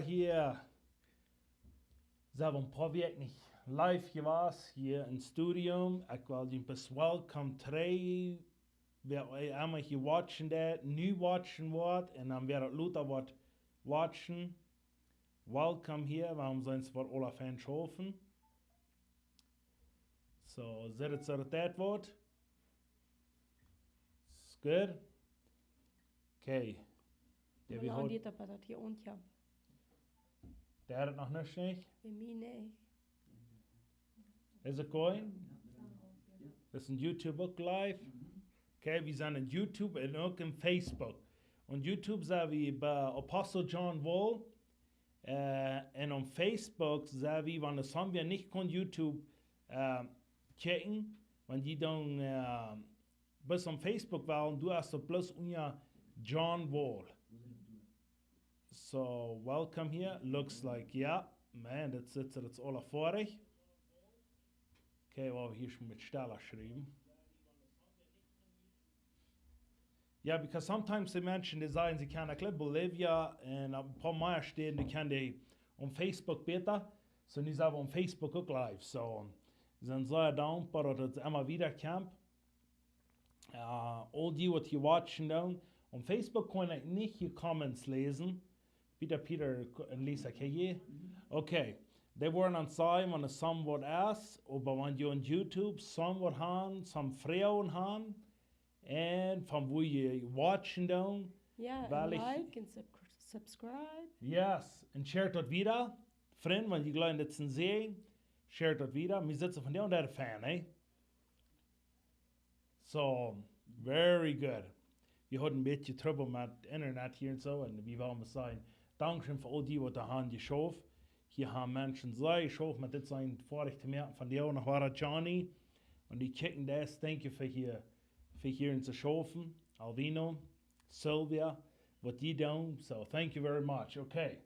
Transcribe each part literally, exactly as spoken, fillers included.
Hia sent wie een poa Wäakj nich live jewast, hia em Studio. Ekj well junt best welcome trigj. Wäa emma hia watchen deit, nu watchen woat, un dan wäa daut lota woat watchen. Welcome hia, wie haben sent woat aula fein schaufen. So, sett et, sett et daut woat. It's good. Okay. Dee Wie wie haben hauden dit, oba daut hia unja. Dee haud et noch nich, nich? Bie mie nich. Is it going? Dit es een YouTube uk live. Okay, wie sent en YouTube un uk en Facebook. Opp YouTube sent wie bie Apostle John Wall. Äh, un opp Facebook sent wie, wan de Sambia nich kaun YouTube, äh, checken, wan dee dan, äh, best opp Facebook wellen, du hast opp bloos unja John Wall. So, welcome here. Looks like, yeah, man, daut sitt, daut es aula foadich. Okay, well, hia es met stella schriewen. Yeah, because sometimes the Menschen, dee sajen, see kjennen, ekj jleew, Bolivia un een poa mea Städen, dee kjennen dee opp Facebook bäta. So, nu sent wie opp Facebook uk live. So, wie sent sea dankboa, daut et emma wada kjemt. Äh, aul dee, waut hia watchen doonen. Opp Facebook kaun ekj nich de Comments läsen. Peter, Peter, ko-, un Lisa, kje jie? Okay. Dee woaren dan sajen, wan et somewhat es, oba wan jie opp YouTube somewhat han, some Froagen han, un von wua jie watchen doonen, Yeah, well, and like and sub- subscribe. Yes, un share daut wada. Frind, wan jie jleewen, daut es een Säajen, share daut wada. Wie sitzen von doa un doa fein, eh? So, very good. Wie hauden een bät Trubbel met Internet hia un soo, un wie wellen sajen, dankscheen fa aul dee, waut doa han jeschauft. Hia haben Menschen sea jeschauft, met dit sent foadich to moaken, von dee noch wada Johnny. Un dee kjikjen daut, thank you fa hia, fa hia to schaufen. Alvino, Sylvia, waut dee doonen. So, thank you very much. Okay.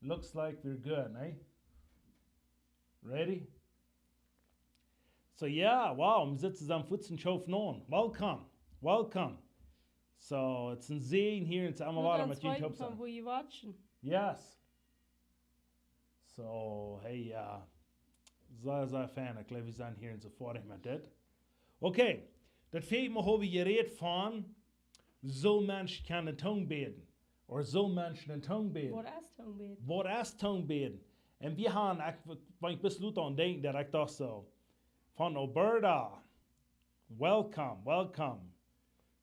Looks like we're good, eh? Ready? So, yeah, wow, wie sitzen toop fuats un schaufen aun. Welcome, welcome. So, et es een Säajen hia un et es emma Nur wada ganz met junt weit toop von sennen. Wua jie watchen. Yes. So, hey, äh, sea, sea fein. Ekj jleew, wie sent hia un soo foadich met dit. Okay, daut väle Mol haben wie jerät von, sellen Menschen kjennen en Tung bäden? Ooda sellen Menschen en Tung bäden? Waut es Tung bäden? Waut es Tung bäden? Un wie haben, ekj, wan ekj bes lota aun denkj, daut ekj docht soo, von Alberta. Welcome, welcome.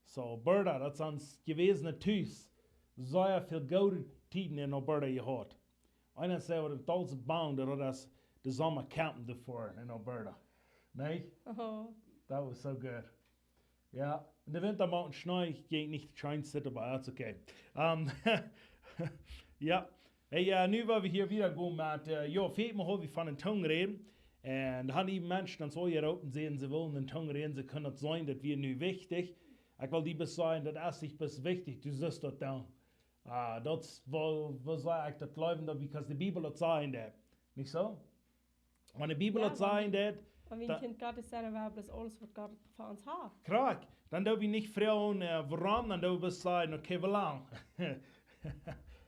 So, Alberta, daut es ons jewast Tus. Sea väl goode Tieden en Alberta jehaut. Eena säd, waut een tolse Baum, daut es de Somma campen doafäa en Alberta. Nä? Oh. That was so good. Yeah, en de Winta met Schnee jinkj nich scheen sitten, but that's okay. Um, yeah. Hey, äh, nu woa wie hia wada gonen met, äh, jo, väle Mol haben wie von en Tung räden. Un doa haben dee Menschen ons aul jeroopen, säden, see wellen en Tung räden, see kjennen daut seenen, daut wia nu wichtich. Ekj well die bes sajen, daut es nich bes wichtich, du sust daut doonen. Ah, daut es woo, woo saj ekj daut, jleewen, daut, because de Bibel daut sajen deit. Nich soo? Wan de Bibel Jo, daut wan sajen wie, deit, wan wie een Kjint Gottes sent, dan woa wie bloos aules, waut Gott fa ons haft. Krakjt, dan doo wie nich froagen, äh, wuarom, dan doo wie bloos sajen, okay, woo lang?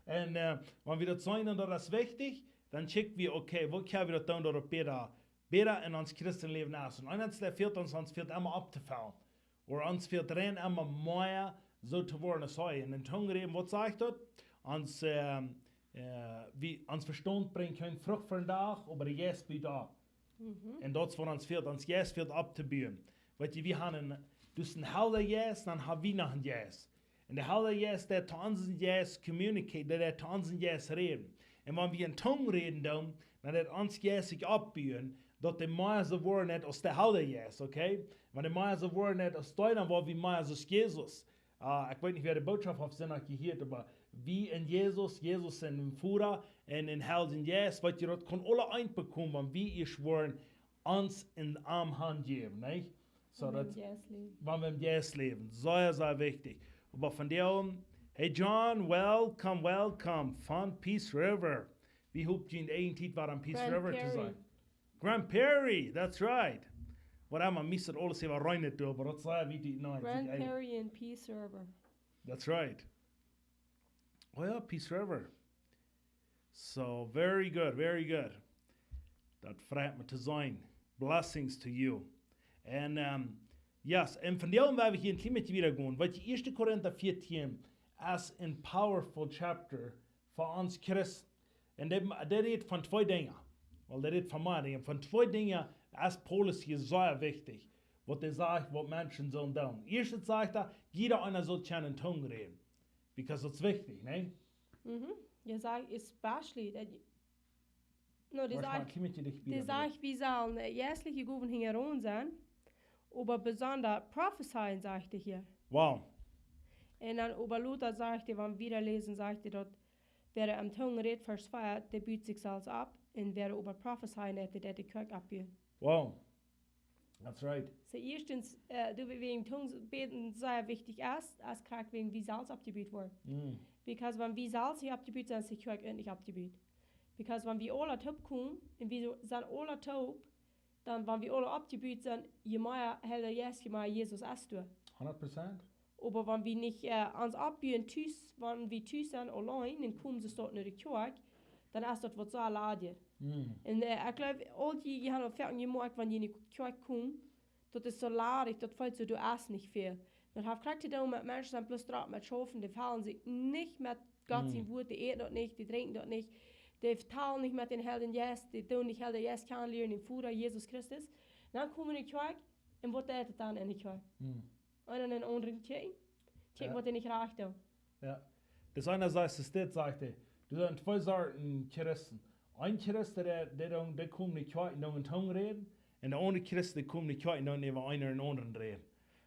Un, äh, wan wie daut seenen, daut es wichtich, dan check wie, okay, woo kjenn wie daut doonen, daut et bäta, bäta en ons Christenläwen es. Un eent, daut fält ons, ons fält emma opptofaulen. Ooda ons fält rein emma mea soo to woaren aus hee. Un en Tung räden, waut sajcht daut? Ons, ähm, äh, wie, ons Vestaunt brinjt kjeen Frucht fa dän Dach, oba de Jeist bieet opp. Mhm. Un daut es waut ons fält, ons Jeist fält opptobuen. Weetst, wie haben, du hast een Heiljeist, dan haben wie noch een Jeist. Un de Heiljeist, dee to onsen Jeist communicate, dee, dee to onsen Jeist räden. Un wan wie en Tung räden doonen, dan deit ons Jeist sikj oppbuen, daut dee mea soo woaren aus de Heiljeist, okay? Wan dee mea soo woaren aus dee, dan woa wie mea soo aus Jesus. Ah, ekj weet nich, wäa de Bootschoft haft, sent noch jehieet, oba wie en Jesus, Jesus en Voda un en Heiljen Jeist, weetst, daut kaun aula eent bekomen, wan wie ieescht woaren ons en am hanjäwen, nä? So, wan wie em Jeist läwen. Wan wie em Jeist läwen. Sea, sea wichtich. Oba von doa aun, hey John, welcome, welcome von Peace River. Wie hopen en eene Tiet wada en Peace River to sennen. Grand Prairie, that's right. Waut emma, mie es daut aules äwa rein nich doa, oba daut es, wie dee, nä, Grand Prairie un Peace River. That's right. Oh jo, Peace River. So, very good, very good. Daut freit mie to seenen. Blessings to you. And, um, yes, un vondoag woa wie hia een kjlien bät wieda gonen. Waut Ieeschte Korinta vieetieen es een powerful chapter fa ons Christen. Un dee, dee rät von twee Dinja. Well, dee rät von mea Dinja. Von twee Dinja es Paulus hia sea wichtich. Waut hee sajcht, waut Menschen sellen doonen. Ieeschtens sajcht hee, jieda eena saul kjennen en Tungen räden. Because daut es wichtich, nä? Mhm. Hee sajcht especially that you, no, hee Wahrscheinlich sajcht, kjlien bät dicht hee bie. sajcht, wie sellen, äh, jeistliche Gowen hinjaraun sennen, oba besonda prophezeien, sajcht hee hia. Wow. Un dan oba lota sajcht hee, wan wie wieda läsen, sajcht hee daut, wäa en Tungen rät, Varsch vea, dee but sikj selfst opp, un wäa oba prophezeien deit, dee deit de Kjoakj oppbuen. Wow. That's right. So ieeschtens, äh, doa wäajen Tungen bäden sea wichtich es, es krakjt wäajen wie selfst oppjebut woaren. Mm. Because wan wie selfst nich oppjebut sent, es de Kjoakj uk nich oppjebut. Because wan wie aula toop komen, un wie soo sent aula toop, dan wan wie aula oppjebut sent, je mea Heilja Jeist, je mea Jesus es doa. Hundred percent. Oba wan wie nich, äh, ons oppbuen tus, wan wie tus sent auleen, un komen see doa no de Kjoakj, dan es daut waut sea ladich. Mm. Un, äh, ekj jleew, aul jie, jie haben daut foaken jemoakjt, wan jie en de Kjoakj komen, daut es soo ladich, daut feelt soo, doa es nich väl. Daut haft krakjt to doonen met Menschen, sent bloos drock met schaufen, dee fellen sikj nich met Gott sien Wuat, dee äten daut nich, dee drinkjen daut nich, dee vetalen nich met dän Heiljen Jeist, dee doonen nich Heilja Jeist kjanen lieren, dän Voda, Jesus Christus. Dan komen see en de Kjoakj, un waut deit et dan en de Kjoakj? Mm. Eena dän aundren kjikjen. Kjikjen, Jo. waut dee nich rajcht doonen. Jo. Daut eena sajcht, es dit, sajcht hee. Doa sent twee Sorten Christen. Een Christ, dee, dee, dee, dee komen en de Kjoakj un doonen en Tungen räden. Un de aundre Christen, dee komen en de Kjoakj un doonen äwa eenen un aundren räden.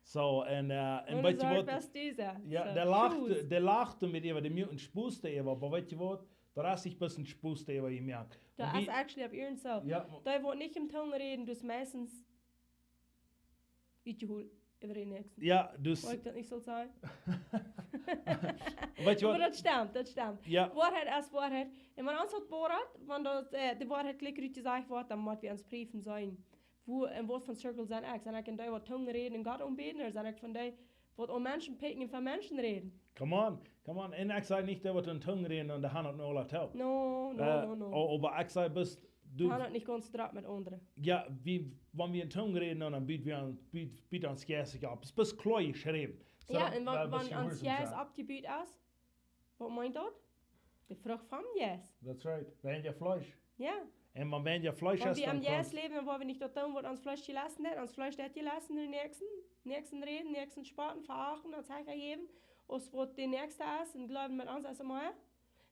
So, un, äh, un Un weetst du soo waut? best du se. Jo, So, dee lacht, choose. Dee lacht met äwa, dee moaken Spos doaräwa, oba weetst du waut? Daut es nich bloos een Spos doaräwa, jie moakjen. Daut Un es wie- actually opp iernst soo. Jo, Dee waut nich en Tungen räden, daut es meistens utjeholt äwa dän Näakjsten. jo, dus, Woa ekj daut nich soo sajen? weetst du Oba waut? daut stemt, daut stemt. Jo. Woarheit es Woarheit. Un wan ons daut Woarheit, wan daut, äh, de Woarheit jlikj rut jesajcht woat, dan motten wie ons priefen sennen. Woo, en waut fa Circle sie ekj? Sie ekj en dee waut Tungen räden un Gott aunbäden, ooda sie ekj von dee waut aun Menschen pekjen un von Menschen räden? Come on, come on. Un ekj saj nich, dee waut en Tungen räden un dee haben daut nu aula toop. No, no, Äh, no, no. o-, oba ekj saj, best du, Wie haben daut nich gaunz drock met aundre. jo, wie, wan wie en Tungen räden, dan bud wie aun, bud, bud ons jeistlich opp. Es best kloa jeschräwen. Jo, un wan, wan ons Jeist oppjebut es, waut meent daut? De Frucht vom Jeist. That's right. Weinja Fleesch. Jo. Un wan weinja Fleesch Wan es, wie dan aum Jeist kaun- läwen, dan woa wie nich daut doonen, waut ons Fleesch jelast haft. Ons Fleesch haft jelast, dän Näakjsten, Näakjsten räden, Näakjsten spotten, verachten, ons Hecht jäwen, aus waut de Näakjste es, un jleewen met ons es mea.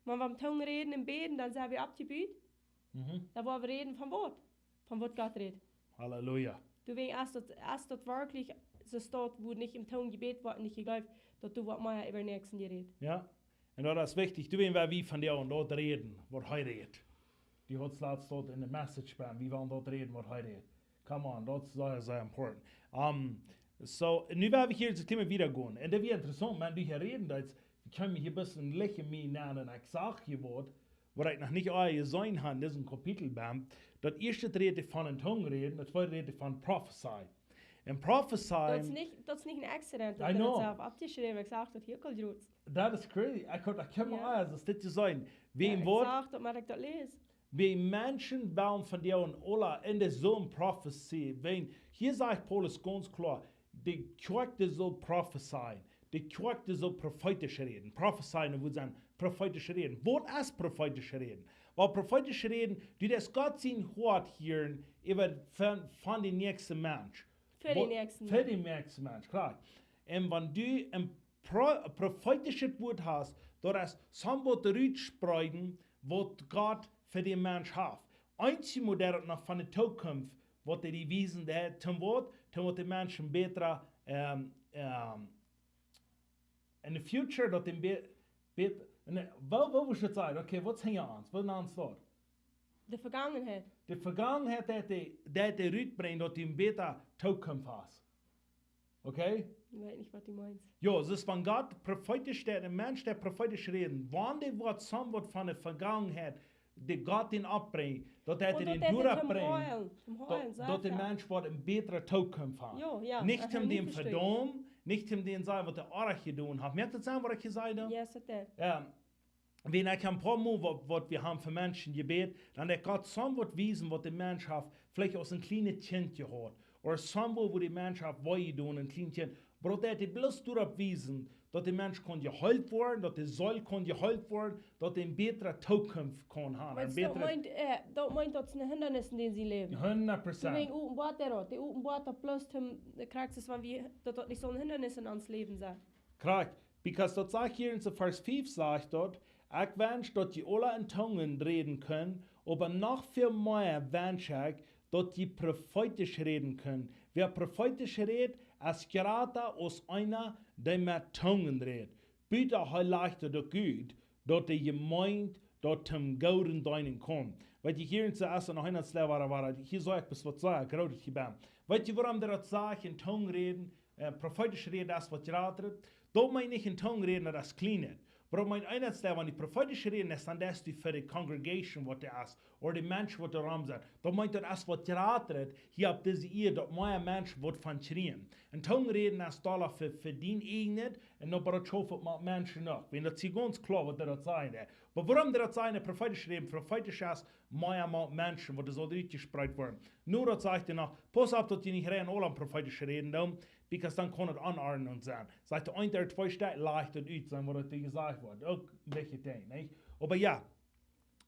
Wan wie aum Tungen räden un bäden, dan sent wie oppjebut. Mhm. Dan woa wie räden von waut? Von waut Gott rät. Halleluja. Doawäajen es daut, es daut werkjlich soo, daut wua nich en Tungen jebät woat, nich jejleeft, daut doa woat mea äwa dän Näakjsten jerät. Jo. Un daut es wichtich. Doawäajen woa wie vondoag daut räden, waut hee rät. Dee haud latst daut en de Message bie, wie wellen daut räden, waut hee rät. Come on, daut es sea, sea important. Um, so, nu woa wie hia daut Thema wieda gonen. Un daut wia interessaunt, wan du hia räden deist, wie kjeemen hia bät en Licht en mie nenn un ekj sach hia waut, waut ekj noch nich aul jeseenen haud en disem Kapitel bie, daut ieeschte rät von en Tungen räden, daut tweede rät von prophecy. Un prophecy. Daut es nich, daut es nich een accident, daut I ekj know. Daut selfst oppjeschräwen, ekj sach daut hia aul jrots. Daut es crazy. Ekj haud, ekj kjeem Jo. aul, es dit to seenen. Wie Jo, een ekj Wuat, sach daut, mau ekj daut läs. wie Menschen wellen vondoag aula en de selwje prophecy. Wan, hia sajcht Paulus gaunz kloa, de Kjoakj dee saul prophecy. De Kjoakj dee saul profeetisch räden. Prophecy, nu woat sennen, profeetisch räden. Waut es profeetisch räden? Well, profeetisch räden, du deist Gott sien Hoat hieren äwa von, von dän näakjsten Mensch. Fa dän Waut- Näakjsten. Fa dän näakjsten Mensch, kloa. Un wan du en pro-, profeetischet Wuat hast, daut es somebody utspreeden, waut Gott fa dän Mensch haft. Eenjemol daut noch von de Tookunft, waut hee die wiesen deed, toom waut, toom waut de Menschen bäta, ähm, ähm, in de future, daut dee bä-, bäta, ne, woo, woo wudd ekj daut sajen? Okay, waut es hia ons? Waut es ons daut? De Vegangenheit. De Vegangenheit, daut hee, daut hee rutbrinjt, daut dee bäta Tookunft haft. Okay? Ekj weet nich, waut du meenst. Jo, dus wan Gott profeetisch, daut een Mensch, dee profeetisch räden, wan dee woat somewhat von de Vegangenheit, dee Gott dän oppbrinjt, daut hee Un dän daut hee doa toom brinjt, heilen, toom heilen, daut, sajcht daut de hee. Mensch woat en bätre Tookunft haben. Jo, jo, Nich aha, om nu dän vestoh ekj. Vedaumen, nich om dän sajen, waut hee oajch jedonen haft. Moakt daut Senn, waut ekj jesajcht hab? Yes, it did. Jo. Wan ekj een poa Mol waut, waut wie haben fa Menschen jebät, dan deit Gott soont waut wiesen, waut de Mensch haft veleicht aus een kjlienet Kjint jehaut. Ooda soont waut, wua de Mensch haft wee jedonen, een kjlienet Kjint. Oba daut deit bloos doaropp wiesen, daut de Mensch kaun jeheelt woaren, daut de Seel kaun jeheelt woaren, daut dee eene bätre Zukunft kaun haben. Weetst, daut meent, äh, daut meent, daut sent Hindernis en dän sien Läwen. Hundat Prozent. Doawäajen openboat hee daut. Dee openboat daut bloos, om, de Krux es, wan wie, daut daut nich soone Hindernis en ons Läwen sent. Krakjt, because daut sajcht hia en Varsch fiew, sajcht daut: "Ekj wensch, daut jie aula en Tungen räden kunnen, oba noch väl mea wensch ekj, daut jie profeetisch räden kunnen. Wäa profeetisch rät, es jrata aus eena, dee met Tungen rät. Buta hee lajcht daut uk ut, daut de Jemeent daut toom Gooden deenen kaun." Weetst, hia en Varsch noch eent, twee, wua, wua, hia saj ekj bloos waut sea grootet hia bie. Weetst, wuarom daut sajcht, en Tungen räden, äh, profeetisch räden es waut jratret? Daut meent nich en Tungen räden, daut es kjlienet. Oba daut meent eent, daut wan du profeetisch räden deist, dan deist du fa de congregation waut doa es, ooda de Menschen waut doaromm sent. Daut meent, daut es waut jratret hia opp dise Ieed, daut mea Menschen waut von kjrieen. En Tungen räden es dolla fa, fa dien ieejnet, un oba daut schauft uk met Menschen uk. Wan daut es gaunz kloa waut daut sajcht, nä. Oba wuarom daut sajcht, nä, profeetisch räden, profeetisch es mea met Menschen, waut doa saul utjespreet woaren. Nu, daut sajcht hee noch, pauss opp, daut jie nich rein aula profeetisch räden doonen, because dan kaun et Onordnunk sennen. Sajcht hee, eent ooda twee Städ lajcht daut ut, sennen waut doa jesajcht woat. Uk een bät Dinkj, nich? Oba jo,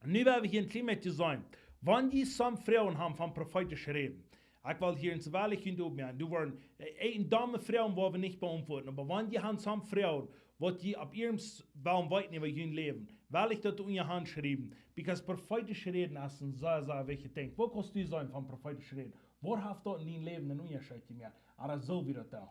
nu woa wie hia een kjlien bät seenen. Wan jie soone Froagen haben von profeetisch räden, ekj well hia en Wellen kjint opmoaken. Doa woaren, äh, een domme Froagen woa wie nich beauntwuaden, oba wan jie haben soone Froagen, waut jie opp iernst wellen weeten äwa jun Läwen, well ekj daut unja han schriewen, because profeetisch räden es een sea, sea wichtjet Dinkj. Waut kaust du sajen von profeetisch räden? Waut haft daut en dien Läwen een Unjascheet jemoakt? Ooda soo wia daut dan?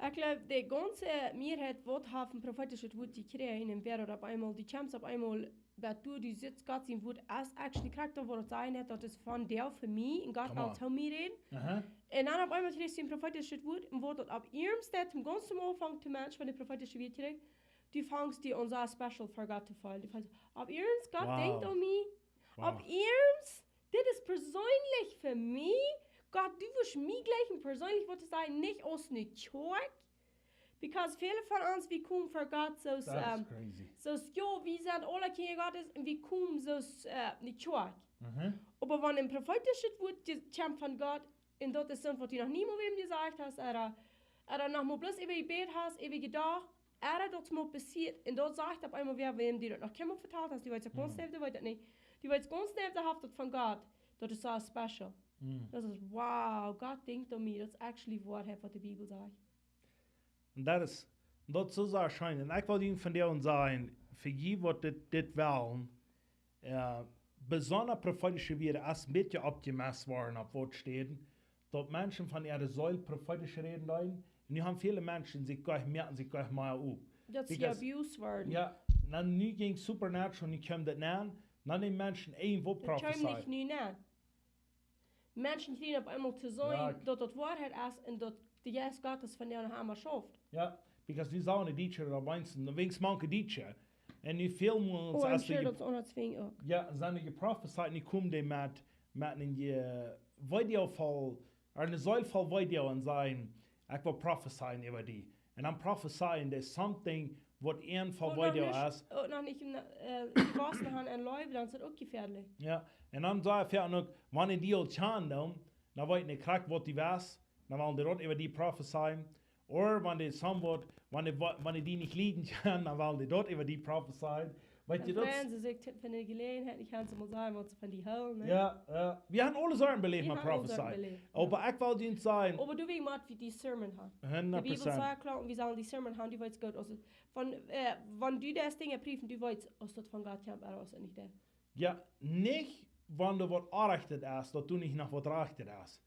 Ekj jleew, de gaunze Mieeheit waut haft een profeetischet Wuat jekjräajen, un wäa daut opp eemol, du kjemst opp eemol bat doa, du sitst Gott sien Wuat, es actually krakjt waut daut sajcht, daut es von doa fa mie, un Gott well to mie räden. Aha. Un dan opp eemol kjrichst du een profeetischet Wuat, un waut daut opp iernst deit, em gaunzen Aunfank de Mensch von de profeetische Wieed kjricht, du fangst die aun sea special fa Gott to feelen. Du fangst, opp iernst, Gott denkjt aun mie. Opp iernst, dit es perseenlich fa mie. Gott, du wurscht mie jlikjen perseenlich waut to sajen, nich aus ne Kjoakj. Because väle von ons, wie komen fa Gott soo aus, ähm, soo aus, jo, wie sent aule Kjinja Gottes un wie komen soo aus, äh, ne Kjoakj. Mhm. Oba wan een profeetischet Wuat je-, kjemt von Gott, un daut es soont waut du noch niemols wäm jesajcht hast, ooda, ooda noch mol bloos äwa jebät hast, äwa jedocht, ooda daut mol passieet, un daut sajcht opp eemol wäa, wäm du daut noch kjeenmol vetalt hast, du weetst gaunz jeneiw, dee weet daut nich. Du weetst gaunz jeneiw, dee haft daut von Gott, daut es soo special. Mm. Daut es, wow, Gott denkjt aun mie, daut es actually Woarheit waut de Bibel sajcht. Un daut es, daut es soo sea scheen. Un ekj well junt vondoag sajen, fa jie waut dit, dit wellen, äh, besonda profeetische Wieed es een bät oppjemest worden opp waut Städen, daut Menschen von äare Seel profeetisch räden deeden. Un nu haben väle Menschen sikj jlikj, moaken sikj jlikj mea op. Daut see abused worden. Jo, dan nu jinkj Supernatural, nu kjeem daut nenn, dan de Menschen irjentwaut profezeien. Daut kjeem nich nu nenn. Menschen kjrieen opp eemol to seenen, daut daut Woarheit es un daut de Jeist Gottes von dee noch emma schauft. Jo, because wie sagen, de Dietsche, daut weens, weens mank Dietsche. Un nu väl mea, oh, I'm sure daut es aundasch uk. Jo, sent dee jeprofezeit, nu komen dee met, met een, äh, Video voll, ooda een Seel voll Video un sajen, ekj well profezeien äwa die. Un dan profezeien dee something waut een voll Video es. Oh, noch nich, äh, jewossen haben en Läwen, dan es daut uk jefäadlich. Jo, un dan saj ekj uk, wan dee die aul kjanen, dan weeten dee krakjt waut du west, dan wellen dee daut äwa die profezeien. Ooda wan dee somewhat, wan dee, wan dee die nich lieden kjennen, dan wellen dee daut äwa die profezeien. Weetst du, dan freien see sikj fa ne Jeläajenheit, ekj kaun mol sajen waut see von die hoolen, nä? Jo, jo. Wie haben aule Sorten beläft met profezeien. Oba ekj well junt sajen. Oba du, wie motten wie dee Sermon haben. Hundat Prozent. De Bibel sajcht kloa, un wie sellen dee Sermon haben, du weetst goot, aus et, von, äh, wan du dise Dinja prüfst, du weetst, aus daut von Gott kjemt, ooda aus et nich deit. Jo, nich wan doa waut orrajchtet es, daut doa nich noch waut rajchtet es.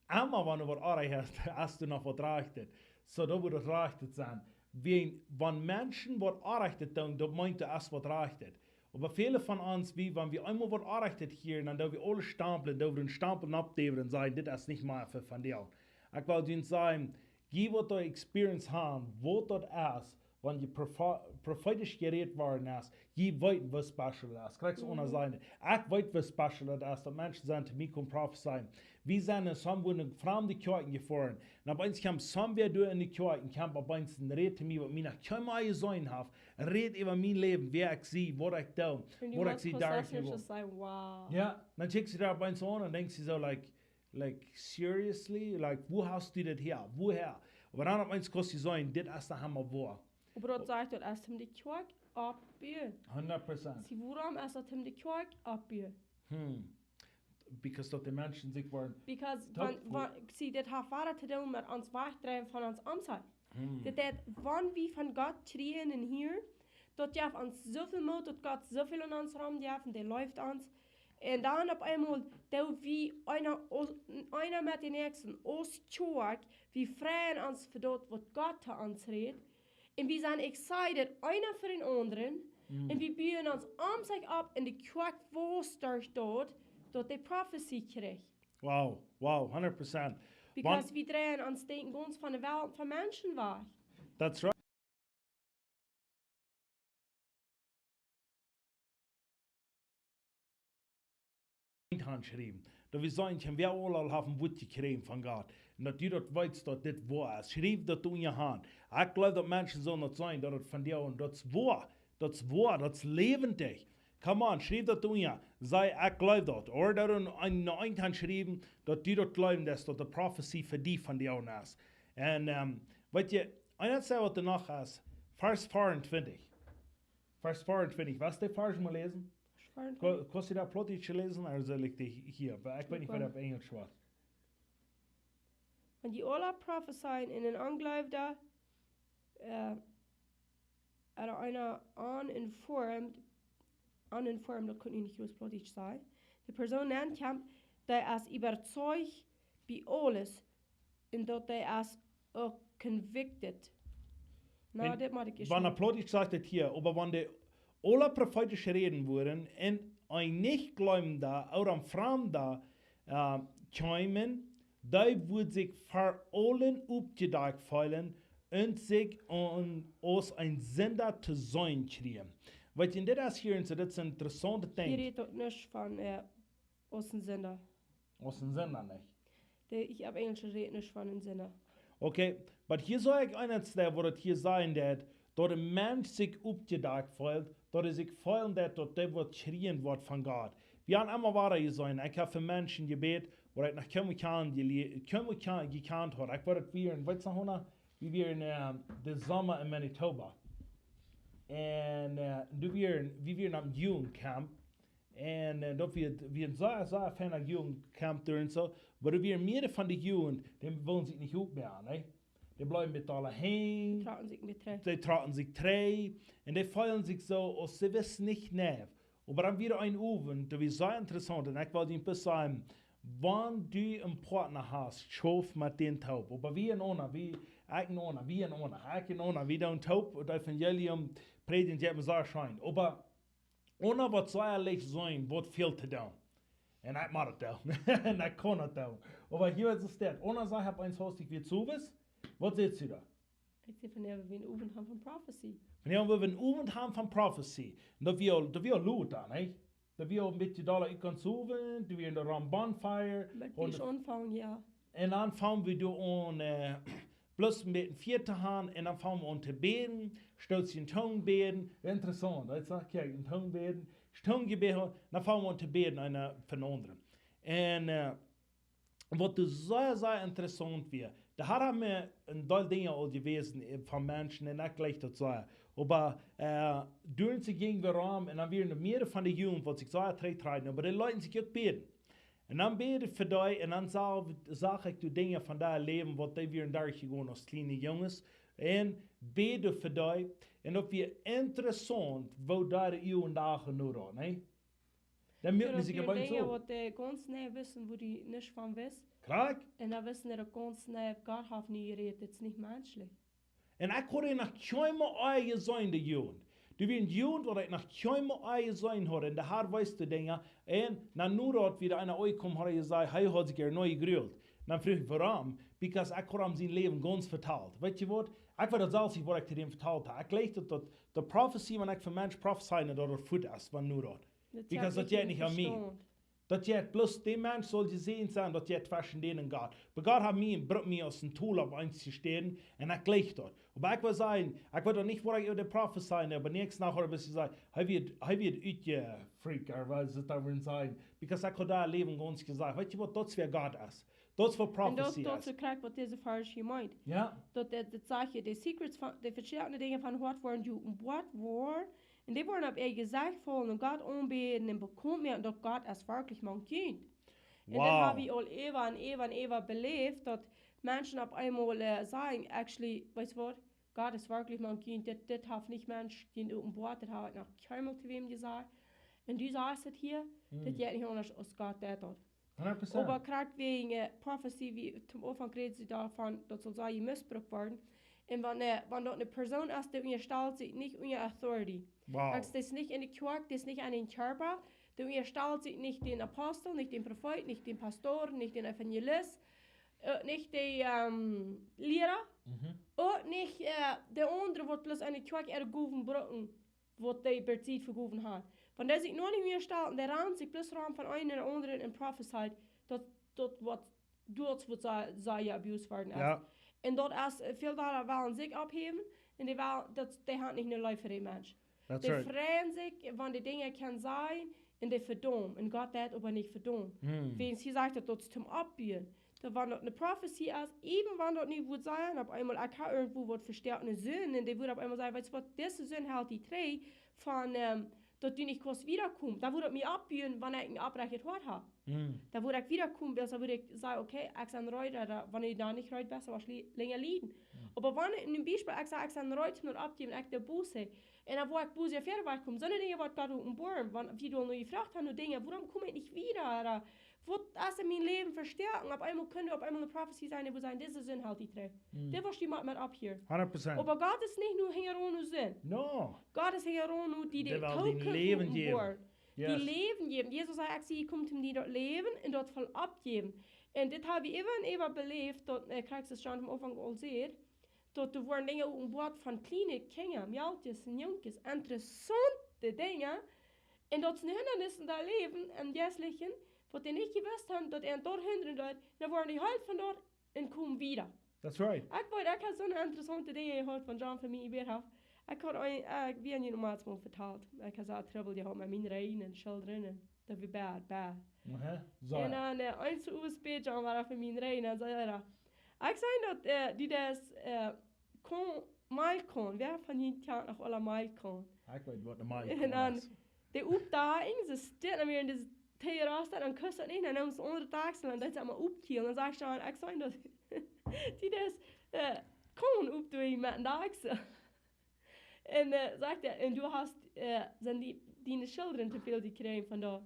Emma wan doa waut orrajchtet es, es doa noch waut rajchtet. Soo, daut mott daut rajchtet sennen. Wan, wan Menschen waut orrajchtet doonen, daut meent, doa es waut rajchtet. Oba väle von ons, wie, wan wie eemol waut orrajchtet hieren, dan doo wie aule stamplen, doo wie een Stampel oppdäwen un sajen, dit es nich mea fa vondoag. Ekj well junt sajen, jie waut doa Experience haben, waut daut es, Wan jie profo-, profeetisch jerät worden es, jie weeten, waut special daut es. Krakjt soo aun sennen. Ekj weet, waut special daut es, daut Menschen sent to mie komen profezeien. Wie sent en soone, wua ne framde Kjoakj jefoaren. Un opp eemol kjemt soone wäa doa enne Kjoakj un kjemt opp eemol un rät to mie, waut mie noch kjeenmol jeseenen haft. Rät äwa mien Läwen, wäa ekj sie, waut ekj doo, waut ekj sie, derch. Wow. Jo, dan kjikjt see doa opp eemol aun un denkjt see soo, like, like, seriously? Like, wua hast du dit häa? Wua häa? Oba dan opp eemol kaust du seenen, dit es de Hamma woa. Oba daut sajcht daut es om de Kjoakj oppbuen. Hundat Prozent. See, wuarom es daut om de Kjoakj oppbuen? Hmm. Because daut de Menschen sikj woaren. Because, wan, wan, see, dit haft wada to doonen met ons wajchdreien von ons Omzich. Hmm. Daut, daut, wan wie von Gott kjrieen un hieren, daut jeft ons soo väl Moot, daut Gott soo väl aun ons rom jeft un dee leeft ons. Un dan opp eemol, daut wie eena, eena met dän näakjsten, aus Kjoakj, wie freien ons fa daut, waut Gott to ons rät. Un wie sent excited, eena fa dän aundren. Mm. Un wie buen ons Omzich opp un de Kjoakj wuss derch daut, daut dee Profezie kjrieech. Wow, wow, hundat Prozent. Because wie dreien ons Denkjen gaunz von de Welt, von Menschen wajch. That's right. Aunschriewen. Daut wie sajen kjennen, wie aula haben waut jekjräajen von Gott. Un daut du daut weetst, daut dit woa es. Schriew daut aun june Haunt. Ekj gleew, daut Menschen sellen daut seenen, daut et von die, un daut es woa. Daut es woa, daut es läwendich. Come on, schriew daut aun june. Saj, ekj gleew daut. Ooda daut aun, aun, aun june Haunt schriewen, daut du daut jleewen deist, daut de Profezie fa die von die aun es. Un, ähm, weetst du, eent waut doa noch es, Varsch vea un twintich. Varsch vea un twintich. Waut es de Varsch, mol läsen? Varsch vea un twintich. Ko-, kaust du daut Plautdietsch läsen, ooda saul ekj dee hia? Oba ekj weet nich, waut opp Enjlisch woat. Wan jie aula profezeien un een Onjleewja, äh, ooda eena uninformed, uninformed, daut kunn ekj nich bloos Plautdietsch sajen. De Persoon nenkjemt, dee es äwazeicht bie aules un daut dee es uk convicted. Na, wan, dit mott ekj wan ieescht opp Plautdietsch sajcht et hia, oba wan dee aula profeetisch räden wudden un een nich jleewenda ooda een Framda, äh, kjeemen, dee wudd sikj ver aulen oppjedakjt feelen un sikj aun, aus een Sinda to seenen kjrieen. Weetst du, un dit es hia, un soo, dit es een interessauntet Dinkj. Hia rät daut nich von, äh, aus een Sinda. Aus een Sinda, nich? De, ekj hab Enjlisch jerät, nich von een Sinda. Okay, oba hia saj ekj eent, waut daut hia sajen deit, daut een Mensch sikj oppjedakjt feelt, daut hee sikj feelen deit, daut hee waut kjrieen woat von Gott. Wie haben emma wada jeseenen, ekj hab fa Menschen jebät, waut ekj noch kjeenmol kjan-, jelie-, kjeenmol kjan-, jekjant haud. Ekj weet daut wie en, weetst du noch, Hona? Wie wieren, ähm, dän Somma en Manitoba. Un, äh, doa wieren, wie wieren aum Jugendcamp. Un, äh, daut wia, wia een sea, sea feina Jugendcamp doa un soo. Oba doa wieren mearere von de Jugend, dee wullen sikj nich oppmoaken, nä? Dee bleewen met aule Henj. Dee trocken sikj met trigj. Dee trocken sikj trigj. Un dee feelden sikj soo, aus see wisten nich, nä. Oba dan wia een Owent, daut wia sea interessaunt. Un ekj well junt bloos sajen, wan du een Partner hast, schauft met dän toop. Oba wie enaunda, wie, ekj enaunda, wie enaunda, ekj enaunda, wie doonen toop daut Evangelium prädjen, jeit mie sea scheen. Oba eena woat sea leicht seenen, waut väl to doonen. Un ekj mott daut doonen. Un ekj kaun daut doonen. Oba hia es et dit. Eena sajcht opp eemol, aus ekj wia soo wiet. Waut sajcht see doa? Ekj saj, vondoag woa wie een Owent haben von Prophecy. Vondoag woa wie een Owent haben von Prophecy. Un daut wia, daut wia lot dan, nä? Daut wia een bät dolla, ekj kaun sajen, daut wia en de Rum Bonfire. Met un dee aunfangen, jo. Un dan fungen wie doa aun, äh, bloos een bät Fia to haben, un dan fungen wie aun to bäden, stoot see en Tungen bäden, interessaunt, daut es, kjikj, en Tungen bäden, Tungen jebäden, dan fungen wie aun to bäden, eena fa dän aundren. Un, äh, waut doa sea, sea interessaunt wia, doa haud wie een Deel Dinja aul jewäsen, äh, von Menschen, un ekj jlikj daut sea. Oba, äh, doa jinjen wie rom, un dan wieren doa mearere von de Jugend, waut sikj sea trigjtrucken, oba dee leeten sikj uk bäden. Un dan bäd ekj fa dee, un dan sach, sach ekj doa Dinja von äa Läwen, waut dee wieren derchjegonen aus kjliene Junges. Un bäd fa dee, un daut wia interessaunt, woo dee äare Uagen doa nu doa, nä? Dan muak ekj sikj Dinja, waut dee gaunz nich wisten, wua dee nich von wisten. Krakjt. Un dan wisten dee uk gaunz nich, Gott haft nu jerät, dit es nich menschlich. Un ekj haud dee noch kjeenmol ea jeseenen, de Jugend. Doa wia een Jugend, waut ekj noch kjeenmol ea jeseenen haud. Un de Har wees de Dinja. Un dan nu daut wia eena aunjekomen, haud hee jesajcht, hee haud sikj ea nich jegruelt. Dan fruach ekj, wuarom? Because ekj haud am sien Läwen gaunz vetalt. Weetst du waut? Ekj weet daut selfst nich, waut ekj to däm vetalt hab. Ekj jleich daut, daut de Profezie, wan ekj fa Mensch profezei, daut daut fuat es, wan nu daut. Because daut jeit nich aun mie. Daut jeit bloos, de Mensch saul jesäajent sennen, daut jeit tweschen dän un Gott. Oba Gott haft mie un brukt mie aus een Tool opp eent to stälen, un ekj jleich daut. Oba ekj well sajen, ekj weet noch nich, waut ekj äwa de Profezie, oba näakjste Nacht haud ekj een bät jesajcht, hee wia, hee wia utjefreakt, ooda waut see daut wudden sajen. Because ekj haud daut Läwen gaunz jesajcht. Weetst du waut, daut es wäa Gott es. Daut es waut Profezie es. Un daut, daut es krakjt waut dise Varsch hia meent. Jo. Daut, daut, daut sajcht hia, de Secrets von, de veschiedne Dinja von Hoat woaren jeopenboat woaren. Un dee woaren opp äa Jesecht faulen un Gott aunbäden un bekannt moaken, daut Gott es werkjlich mank junt. Un daut hab ekj aul äwa un äwa un äwa beläft, daut Menschen opp eemol, äh, sajen, actually, weetst du waut, Gott es werkjlich mank junt, dit, dit haft nich Mensch junt openboat, daut hab ekj noch kjeenmol to wäm jesajcht. Un du sajchst daut hia, daut jeit nich aundasch aus Gott deit daut. Oba krakjt wäajen, äh, Profezie, wie toom Aunfank räden see doavon, daut saul sea jemissbrukt woaren. Un wan, äh, wan daut eene Persoon es, dee unjastalt sikj nich unja authority. Daut es nich enne Kjoakj, daut es nich aun dän Kjarpa, dee unjastalt sikj nich dän Apostel, nich dän Profeet, nich dän Pastor, nich dän Evangelist, äh, nich dän, ähm, Liera, uk nich, äh, de aundre, waut bloos enne Kjoakj äare Gowen brucken, waut dee bie sikj fa Gowen haben. Wan dee sikj noch nich unjastalt, dee ranen sikj bloos rom von eenen no dän aundren un profezeit, daut, daut woat, daut woat sea, sea abused woaren. Jo. Un daut es, äh, väl dolla wellen sikj opphäwen, un dee well, daut, dee haben nich eene Leew fa dän Mensch. Dee freien sikj, wan dee Dinja kjennen sajen, un dee vedaumen. Un Gott deit oba nich vedaumen. Wäajen hia sajcht daut, daut es toom oppbuen. Daut wan daut eene Profezie es, even wan daut nu wudd sennen, opp eemol, ekj hab irjentwua waut vestoakne Sind, un dee wudd opp eemol sajen, weetst du waut, dise Sind helt die trigj von, ähm, daut du nich kaust wiedakomen. Dan wudd daut mie oppbuen, wan ekj een opprechtet Hoat hab. Dan wudd ekj wiedakomen, wiels dan wudd ekj sajen, okay, ekj sie reed, ooda wan du dan nich reed best, dan woascht du lenja lieden. Oba wan, een Biespel, ekj saj, ekj sie reed, om daut opptojäwen, ekj doo Buße. Un dan woa ekj Buße wieda wajchkomen. Soone Dinja woat Gott openboaren, wan wie doa nu jefroacht haben, no Dinja, wuarom kom ekj nich wieda, ooda waut es en mien Läwen vestoaken? Opp eemol kaun opp eemol eene Profezie sennen, wua sajen, dise Sind helt die trigj. Dit woascht du mau met opphieren. Oba Gott es nich no hinjaraun no Sind. Gott es hinjaraun no die, dee well die Läwen jäwen. Die Läwen jäwen. Jesus säd, ekj sie jekomen om die daut Läwen un daut voll opptojäwen. Un dit hab wie äwa un äwa beläft, daut, äh, krakjt aus John aum Aunfank aul säd, daut doa woaren Dinja openboat von kjliene Kjinja, Mejalkjes un Junkjes, interessaunte Dinja. Un daut sent Hindanisse en daut Läwen, em Jeistlichen, waut dee nich jewist haben, daut an doa hinjaraun deit, dan woaren dee heelt von doa un komen wieda. Ekj weet, ekj hab soone interessaunte Dinja jehieet von John von mie jebät haft. Ekj hab een, äh, ekj weet nich, om waut mol vetalt. Ekj hab soo Trubbel jehaut met mien Rein un Schildren. Daut wia bad, bad. Un dan, äh, eent Owes bäd John wada fa mien Rein, dan säd hee, ekj saj daut, äh, du deist, äh, Korn, Malkj Korn, wäa von junt kjant noch aule Malkj Korn? Ekj weet waut ne Malkj Korn es. Un dan, dee oppdakjen, see sent dan wada en dise Terrasse, dan kust du nich, dan nemt see aundre Dakjsel, dan deit see emma oppkjielen. Dan sajcht John, ekj saj daut, du deist, äh, Korn oppdakjen met een Dakjsel. Un, äh, sajcht hee, un du hast, äh, sent die, diene Schildren to väl jekjräajen von doa.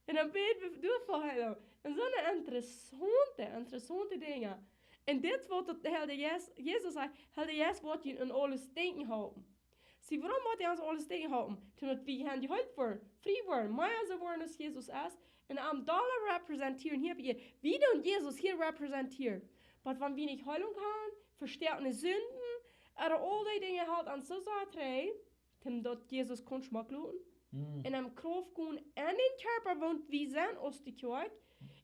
Un dan bäd wie doafäa, Heilja. Un soone interessaunte, interessaunte Dinja. Un dit woat daut de Heilja Jeist, Jesus säd, Heilja Jeist woat junt en aules denkjen halpen. See, wuarom woat hee ons aules denkjen halpen? Toom daut wie kjennen jeheelt woaren, frie woaren, mea soo woaren aus Jesus es. Un am dolla representieren hia opp Ieed. Wie doonen Jesus hia representieren. Oba wan wie nich Heilunk haben, vestoakne Sinden, ooda aul dee Dinja, helt ons soo sea trigj, toom daut Jesus kaun schmock loten. Un am Krauft gonen en dän Kjarpa, waut wie sent aus de Kjoakj.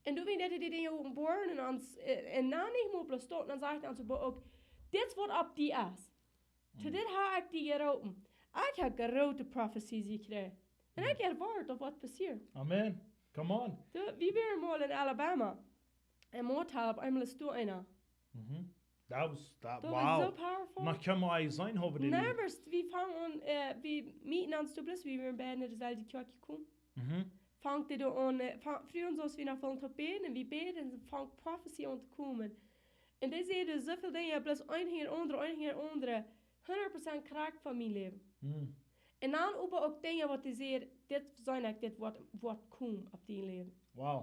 Un doa woat hee dee Dinja openboaren un ons, äh, un dan nich mea bloos daut, dan sajcht hee ons oba uk, dit woat opp die es. To dit hab ekj die jeroopen. Ekj hab groote Profezieen jekjräajen. Un ekj erwoat daut woat passieren. Amen. Come on. Doa, wie wieren mol en Alabama. En Motel, opp eemol es doa eena. Daut wia, daut wia soo powerful. Noch kjeena mol jeseenen haben, dee Nevers, wie fungen aun, äh, wie mieten ons doa bloos, wie wieren beid no deeselwje Kjoakj jekomen. Funk dee doa aun, äh, fa-, fruach ons, aus wie noch wullen toop bäden, un wie bäden, un funk Profezie aun to komen. Un dee säd soo väl Dinja, bloos een hinja daut aundre, een hinja daut aundre. Hundat Prozent krakjt von mien Läwen. Un dan oba uk Dinja, waut dee säd, dit saj ekj, dit woat, woat komen opp dien Läwen. Wow.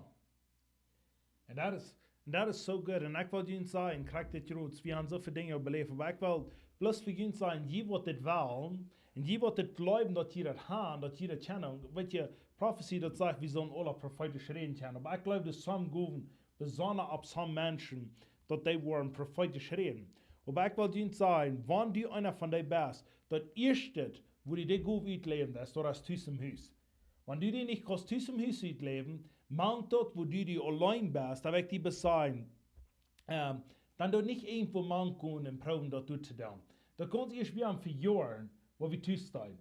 Un daut es, un daut es soo goot. Un ekj well junt sajen, krakjt dit jrod, wie haben soo väl Dinja beläft, oba ekj well bloos fa junt sajen, jie waut dit wellen, un jie waut dit jleewen, daut jie daut haben, daut jie daut kjennen. Weetst du, Profezie, daut sajcht, wie sellen aule profeetisch räden kjennen. Oba ekj jleew, daut soone Gowen, besonda opp soone Menschen, daut dee woaren profeetisch räden. Oba ekj well junt sajen, wan du eena von dee best, daut ieeschte, woo du de Gow utläwen deist, daut es tus em Hus. Wan du dee nich kaust tus em Hus utläwen, mank daut, woo du, du auleen best, dan well ekj die besajen, ähm, dan doo nich irjentwua mank gonen un proowen daut doa to doonen. Daut kaun ieescht wia aun vejoaren, woo wie tus deeden.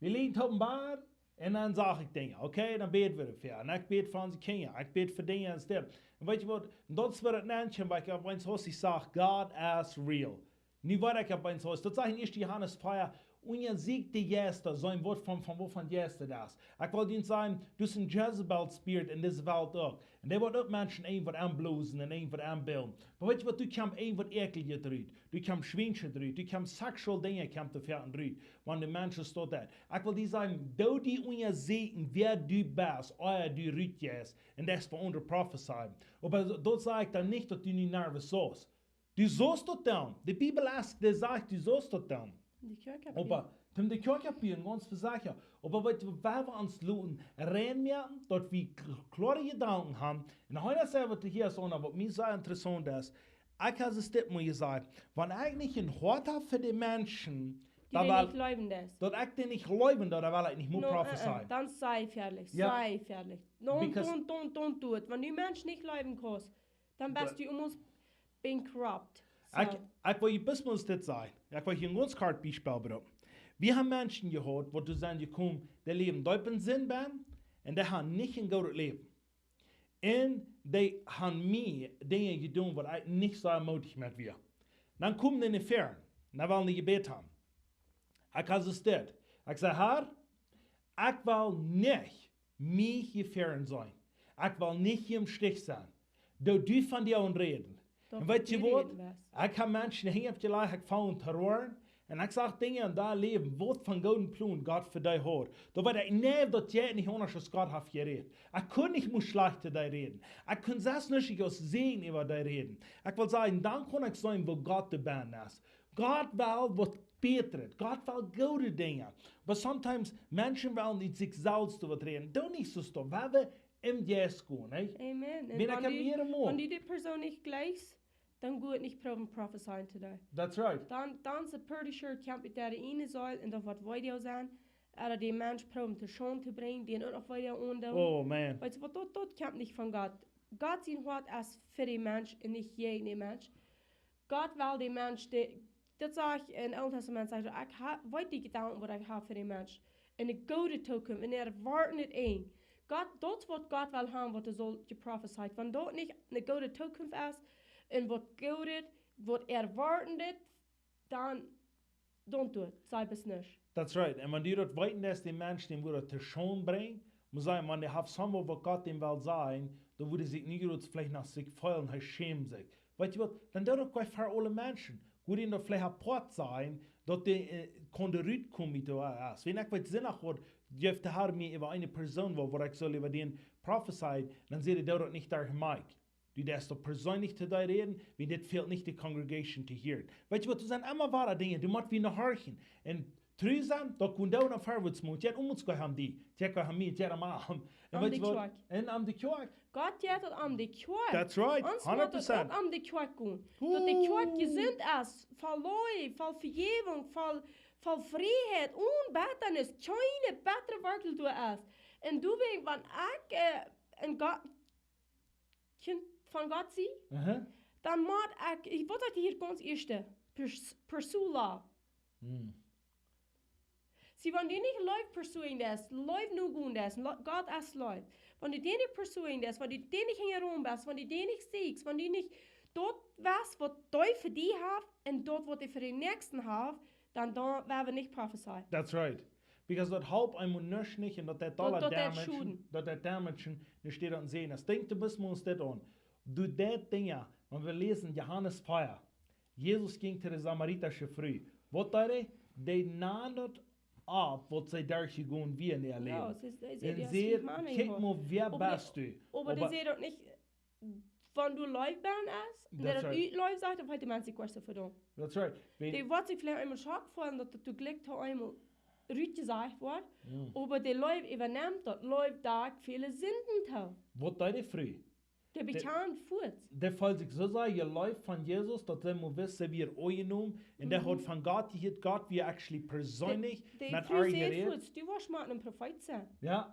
Wie läajen toop em Bad un dan sach ekj Dinja. Okay, dan bäd wie doafäa. Un ekj bäd fa onse Kjinja. Ekj bäd fa Dinja un Stem. Un weetst waut? Un daut es wua daut nenn kjeem, wua ekj opp eemol haud, ekj sach, God is real. Nu weet ekj opp eemol haud. Daut sajcht en ieeschte Johanes vea, unjasieekjt de Jeista, seenen waut von, von waut von Jeista daut es. Ekj well junt sajen, doa es een Jezebel Spirit en dise Welt uk. Un dee woat uk Menschen irjentwaut aunblosen un irjentwaut aunbillen. Oba weetst waut, doa kjemt irjentwaut Äakjlichet rut. Doa kjemt Schwienschet rut. Doa kjemt sexual Dinja, kjemt doa väa rut. Wan de Mensch es daut. Ekj well die sajen, doo die unjasieekjen, wäa du best, ea du rutjeist. Un daut es fa aundre Prophecy. Oba daut saj ekj dan nich, daut du nu nervös saust. Du saust daut doonen. De Bibel es, dee sajcht, du saust daut doonen. De Kjoakj oppbuen. Oba, toom de Kjoakj oppbuen, gaunz vesecha. Oba waut wie, wua wie ons loten reinmoaken, daut wie k-, kloare Jedanken haben. Un eena sajcht, waut hia es, waut mie sea interessaunt es. Ekj hab daut mol jesajcht. Wan ekj nich een Hoat hab fa de Menschen, dee daut nich jleewen deeden. Daut ekj dee nich jleewen doo, dan well ekj nich mea prophecy. No, äh, äh, dan es sea jefäalich, jo, sea jefäalich. Don't, because don't, don't, don't do it. Wan du Menschen nich jleewen kaust, dan best du almost bankrupt. So. Ekj, ekj well die bloos mol dit sajen. Ekj well hia een gaunz kort Biespel brinjen. Wie haben Menschen jehaut, waut doa sent jekomen, dee läwen deep en Sind benn, un dee haben nich een goodet Läwen. Un dee haben mie Dinja jedonen, waut ekj nich soo mootich met wia. Dan kjeemen dee no väaren, dan wellen dee Jebäd haben. Ekj hab daut. Ekj saj, Herr, ekj well nich mie jefäaren sennen. Ekj well nich hia em Stich sennen. Doo du von die aun räden. Daut du räden woascht. Un weetst waut? Ekj hab Menschen hinja opp jelajcht, ekj funk aun to roaren. Un ekj sach Dinja en daut Läwen, waut fa gooden Plon Gott fa die haud. Doa wia ekj, nä, daut jeit nich aundasch aus Gott haft jerät. Ekj kunn nich mea schlajcht to die räden. Ekj kunn selfst nich aus Säajen äwa die räden. Ekj well sajen, dan kunn ekj seenen, woo Gott doa benn es. Gott well waut Bätret. Gott well goode Dinja. But sometimes Menschen wellen ut sikj selfst waut räden. Doo nich soo stonen. Wie haben em Jeist gonen, nä? Amen. Un wan du, wan du de Persoon nich jlikjst, dan go nich proowen prophecy to die. That's right. Dan, dan es et pretty sure, kjemt ut de eene Seel un daut woat Video sennen. Ooda dän Mensch proowen to Schaund to brinjen, dän uk noch Video aundoonen. Oh, man. Weetst waut, daut, daut kjemt nich von Gott. Gott sien Hoat es fa dän Mensch un nich jäajen dän Mensch. Gott well dän Mensch, dee, daut sajcht em Oolen Tastament, sajcht, ekj ha-, weet de Jedanken, waut ekj hab fa dän Mensch. Un eene goode Tookunft, un hee erwoat nich een. Gott, daut waut Gott well haben, waut hee saul jeprophezeit. Wan daut nich eene goode Tookunft es, un waut goodet, waut hee erwoat, dan, don't do it. Saj bloos nuscht. That's right. Un wan du daut weetst, daut dee Mensch, dän woat daut to Schaund brinjen, mott sennen, wan dee haft somewhere, waut Gott dän well sajen, dan wudd hee sikj nich jrod veleicht no sikj feelen, hee schämt sikj. Weetst waut, dan doo daut jlikj fa aule Menschen. Wudd hee daut veleicht apoat sajen, daut dee, äh, kunn rutkomen, wie daut es. Wan ekj weet, Sindach haud, jeef de Herr mie äwa eene Persoon, wua, wua ekj saul äwa dän prophezeien, dan säd hee, doo daut nich derch Mike. Du deist daut perseenlich to die räden, wiels dit fält nich de Congregation to hear. Weetst waut, doa sent emma woare Dinja, du motst wie noch horchen. Un tru sennen, daut kunn doa noch verwoats moaken. Jie, ons gonen die, jie gonen mie, jie gonen am. Un aun weetst waut? Kjoakj. Un aun de Kjoakj. Gott jeit daut aun de Kjoakj. That's right. Ons mott daut uk aun de Kjoakj gonen. Daut de Kjoakj jesunt es, voll Leew, voll Vejäwunk, voll, voll Frieheit, onen Bettanis, kjeene bettre Werkjel doa es. Un du weetst, wan ekj, äh, en Gott, Kjint von Gott sie, dan mott ekj, ekj, waut sajcht hia gaunz ieescht? Pers-, pursue love. Sie, wan du nich Leew pursuing deist, Leew nogonen deist, lo-, Gott es Leew. Wan du dee nich pursuing deist, wan du dee nich hinjaraun best, wan du dee nich sieekjst, wan du nich daut weetst, waut hee fa die haft un daut, waut hee fa dän Näakjsten haft, dan, dan woa wie nich prophecy. That's right. Because daut halpt eemol nuscht nich un daut deit dolla damagen, daut deit damagen, nich daut seenen. Ekj denkj, du best mol dit aun. Du deit Dinja, wan wie läsen Johanes vea. Jesus jinkj to de samaritasche Fru. Waut deed hee? Dee neem daut opp, waut see derchjegonen wia en äa Läwen. Un säd, kjikj mol, wäa best du? Oba dee säd daut nich, wan du Leew best, un daut ut Leew sajcht, dan felt de Mensch sikj ieescht vedomt. That's right. Dee woat sikj veleicht eemol Schock feelen, daut daut jlikj to eemol rutjesajcht woat, oba de Leew äwanemt daut, Leew deit väle Sinden too. Waut deed de Fru? Dee bekjant fuaz. Dee feelt sikj soo sea jeleeft von Jesus, daut see mol wist, see wia aunjenomen. Un dee haud von Gott jehieet, Gott wia actually perseenlich met äa jerät. Du woascht mau een Profeet sennen. Jo.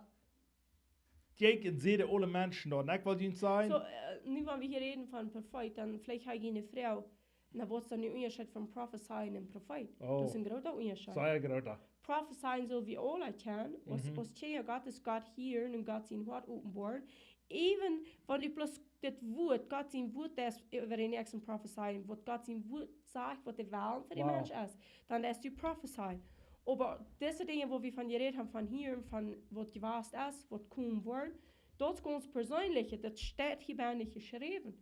Kjikj, un see de aule Menschen doa. Un ekj well junt sajen. So, äh, nu, wan wie hia räden von Profeet, dan veleicht ha jie eene Froag. Na, waut es dan de Unjascheet von Prophecy un Profeet? Oh. Daut es een groota Unjascheet. Sea groota. Prophecy sell wie aule kjennen, aus, aus Kjinja Gott es Gott hieren un Gott sien Hoat openboaren. Even wan du bloos daut Wuat, Gott sien Wuat, daut es äwa de näakjste Prophecy, waut Gott sien Wuat sajcht, waut de Wellen fa de Mensch es, dan es du Prophecy. Oba dise Dinja, wua wie von jerät haben, von hieren, von waut jewast es, waut komen woat, daut es gaunz perseenlich, daut steit hia bie nich jeschräwen.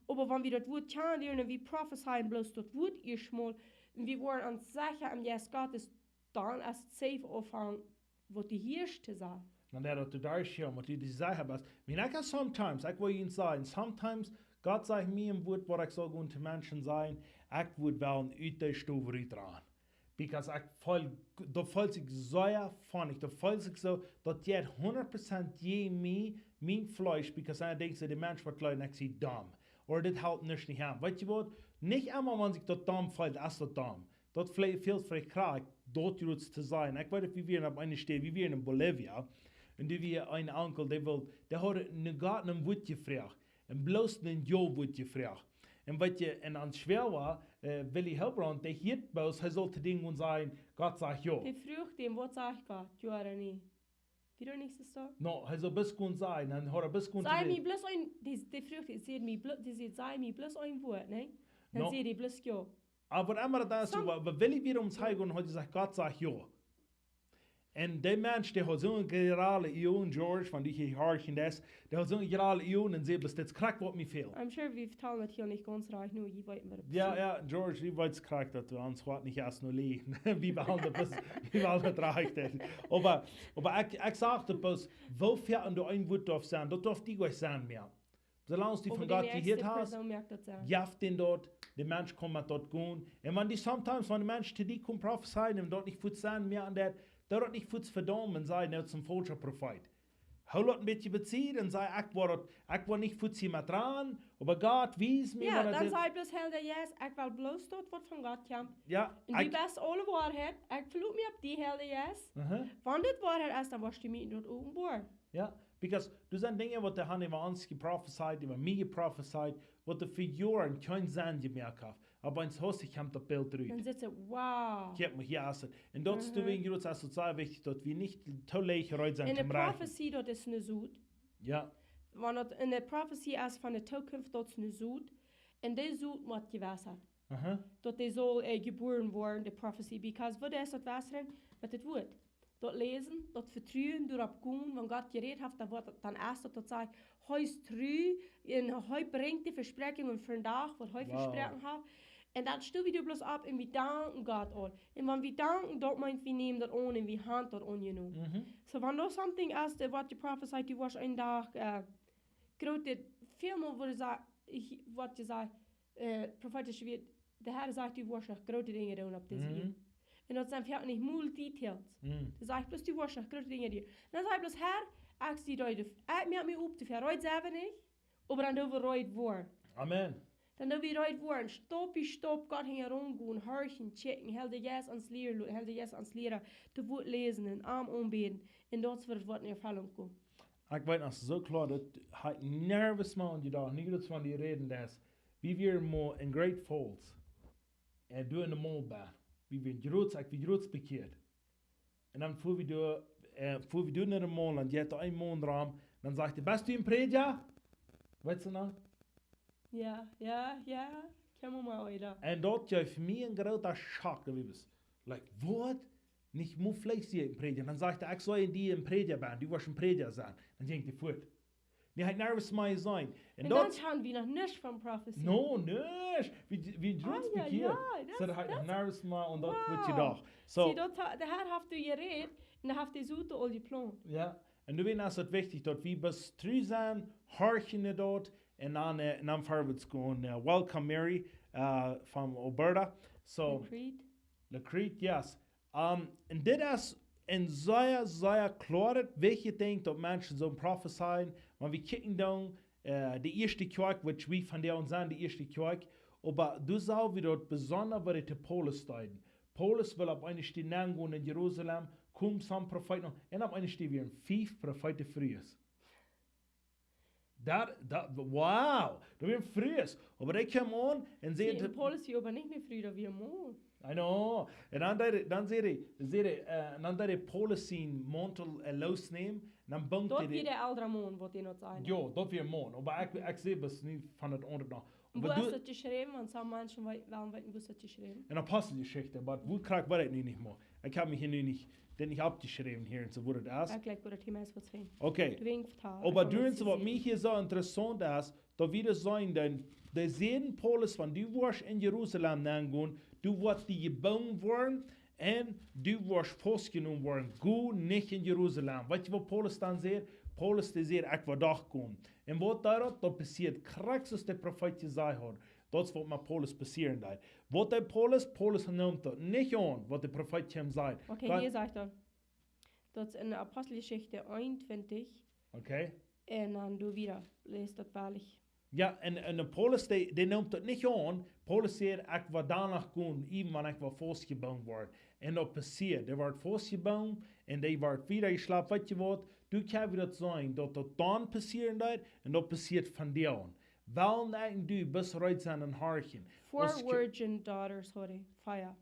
Oba wan wie daut Wuat kjanen lieren un wie prophecy bloos daut Wuat ieescht mol, un wie woaren ons secha em Jeist Gottes, dan es et safe aunfangen, waut du hieescht to sajen. Dan daut du doa hia, waut du die sajen hast. Wie ekj sometimes, ekj well junt sajen, sometimes, Gott sajcht mie een Wuat, waut ekj saul gonen to Menschen sajen, ekj wudd wellen ut de Stow rut rannen. Because ekj feel, daut feel ekj sea funny. Daut feel ekj soo, daut jeit hundat Prozent jäajen mie, mien Fleesch, because dan denkj ekj, de Mensch woat jleewen, ekj sie domm. Ooda dit halpt nich, nich aun. Weetst du waut? Nich emma, wan ekj daut domm feel, es daut domm. Daut feel, feel veleicht krakjt, daut jrots to sajen. Ekj weet, wie wieren opp eene Städ, wie wieren en Bolivia. Un doa wia een Onkel, dee wull, dee haud een Gott een Wuat jefroacht. Un bloos een Jo Wuat jefroacht. Un weetst du, un ons Schwoaga, äh, Willy Hellbrand, dee hieed bloos, hee sull to Dinja sajen, Gott sajcht jo. Dee fruach am, waut sajcht Gott, jo ooda nä? Wia daut nich soo? No, hee sull bloos sajen, dan haud hee bloos... Saj mie bloos een, dee, dee fruach, dee säd mie blo-, dee säd, saj mie bloos een Wuat, nä? Dan säd hee bloos jo. Oba waut emma daut es, oba, oba Willy wia om sien Heim un haud jesajcht, Gott sajcht jo. Un dee Mensch, dee haud soone grelle Uagen, George, von dee hia horchen es, dee haud soone grelle Uagen un säd, bloos dit es krakjt waut mie fält. I'm sure wie vetalen daut hia nich gaunz rajcht, nu, jie weeten waut ekj... Jo, jo, George, du weetst krakjt, daut wie ons Hoat nich es no lijen. Wie wellen daut, wie wellen daut rajcht. Oba, oba ekj, ekj saj daut bloos, woo väl du een Wuat doafst sajen, daut doafst du nich sajen mea. Soo lang aus du von Gott jehieet hast, jeff dän daut, de Mensch kaun met daut gonen. Un wan du sometimes, wan een Mensch to die kjemt prophecy un daut nich fuaz sajen mea aun daut, daut nich fuaz vedaumen un sajen, daut es een faulscha Profeet. Hool daut een bät bie sikj un saj, ekj woa daut, ekj woa nich fuaz hia met rannen, oba Gott, wies mie, jo, waut dan dit... Saj bloos, Heilja Jeist, ekj well bloos daut, waut von Gott kjemt. Jo, un du best aule Woarheit, ekj veloot mie opp die, Heilja Jeist. Wan dit Woarheit es, dan woascht du mie daut openboaren. Jo, because doa sent Dinja, waut dee haben äwa ons jeprophezeit, äwa mie jeprophezeit, waut dee fa Joaren kjeen Senn jemoakt haft. Oba eent haustich kjemt daut Bilt rut. Dan sajchst du, wow. Kjikj mol, hia es et. Un daut es doawäajen, jrots, es et sea wichtich, daut wie nich too leicht reed sent. Un eene Prophecy, daut es eene Sot. Jo. Wan daut eene Prophecy es von de Zukunft, daut es eene Sot. Un dee Sot mott jewast sennen. Aha. Daut dee saul, äh, jebuaren woaren, de Prophecy. Because waut es daut Wastren? Met daut Wuat. Daut läsen, daut vetruen, doaropp gonen, wan Gott jerät haft, dan woat, dan es daut, daut sajcht, hee es tru, un hee brinjt de Vespräakjungen vondoag, waut hee vesproaken haft. Un dan sto wie doa bloos opp un wie danken Gott aul. Un wan wie danken, daut meent, wie nämen daut aun un wie haben daut aunjenomen. Mhm. So, wan doa something es, daut woat jeprophezeit, du woascht een Dach, äh, groote, väl mol woat sa-, woat jesajcht, äh, profeetisch wia, de Herr sajcht, du woascht noch groote Dinja doonen opp dise Ieed. Un daut sent foaken nich mol Details. Dee sajcht bloos, du woascht noch groote Dinja doonen. Dan sajcht bloos, Herr, ekj sie reed, ekj moak mie opp, du woascht reed sennen, nich? Oba dan doo wie reed woaren. Amen. Dan doo wie reed woaren, Staup bie Staup, Gott hinjaraun gonen, horchen, checken, Heilja Jeist ons lieren, Heilja Jeist ons lieren, daut Wuat läsen un am aunbäden. Un daut woat, woat en Erfellunk komen. Ekj weet noch soo kloa, daut haud ekj nirjens mol aun jedocht, nich daut von die räden, daut wie wieren mol en Great Falls. Un doa en de Mall bie. Wie wieren jrots, ekj wia jrots bekjieet. Un dan fua wie doa, äh, fua wie doa no de Mall, dan jeit doa een Maun rom, dan sajcht hee, best du een Prädja? Weetst du noch? Jo, jo, jo, kjenn wie mol wada. Un daut jeef mie een groota Schock, daut wia, like, waut? Nich mol veleicht sie ekj een Prädja. Dan sajcht hee, ekj saj die een Prädja sennen, du woascht een Prädja sennen. Dan jinkj hee fuat. Dee haud nirjens mea jeseenen. Un dan haud wie noch nuscht von Prophecy. No, nuscht. Wie, wie jrots bekjieet. Ai, ai, ai, daut, daut haud ekj nirjens mea aun daut, waut jedocht. So. See, daut ha-, de Herr haft doa jerät, un dan haft hee soo aul jeplaunt. Jo. Un doawäajen es et wichtich, daut wie bloos tru sent, horchen no daut, un dan, äh, un dan verwoats gonen. Äh, welcome, Mary, äh, from Alberta. So, Lacrete. Lacrete, yes. Ähm, un dit es een sea, sea kloaret, wichtjet Dinkj, daut Menschen soo prophezeien, wan wie kjikjen dan, äh, de ieeschte Kjoakj, waut wie vondoag sent, de ieeschte Kjoakj. Oba doa sach wie daut besonda, waut de Paulus deed. Paulus wull opp eene Städ nengonen en Jerusalem, kjeemen some Profeeten, un opp eene Städ wieren fief Profeeten Frues. Daut, daut, wow, daut wieren Frues. Oba dee kjeemen aun un säden, Paulus wia oba nich ne Fru, daut wia een Maun. I know. Un dan deed, dan säd hee, säd hee, äh, dan deed hee Paulus sienen Mauntel, äh, losnämen. Dan bunk hee dän. Daut wia de eldre Maun, waut hee noch säd. Jo, daut wia een Maun. Oba ekj, ekj see bloos nu von daut aundre noch. Un woo es daut jeschräwen? Wan some Menschen wellen weeten, woo es daut jeschräwen? En Aposteljeschicht, oba woo krakjt weet ekj nu nich mea. Ekj hab mie hia nu nich, dän nich oppjeschräwen hia un soo, woo daut es. Ekj jleich, woo daut hia meist waut sent. Okay. Oba doa es waut mie hia soo interessaunt es, daut wie daut seenen, dan, dee säden Paulus, wan du woascht en Jerusalem nengonen, du woascht die jebungen woaren, un du woascht faustjenomen woaren, go nich en Jerusalem. Weetst du, waut Paulus dan säd? Paulus, dee säd, ekj woa doch gonen. Un waut deed daut? Daut passieed krakjt soo aus de Profeet jesajcht haud. Daut es, waut met Paulus passieren deed. Waut deed Paulus? Paulus neem daut nich aun, waut de Profeet am säd. Okay, hia sajcht daut. Daut es en Aposteljeschicht eenuntwintich. Okay. Un dan doa wieda, läs daut woll ekj. Jo, un, un de Paulus, dee, dee neem daut nich aun. Paulus säd, ekj woa doano gonen, even wan ekj woa faustjebungen woaren. Un daut passieed. Dee wort faustjebungen un dee wort wieda jeschlapt, weetst du waut? Doa kjenn wie daut seenen, daut daut dan passieren deed un daut passieet vondoag. Well ekj un du bloos reed sennen un horchen. Four virgin daughters, hoor, fia.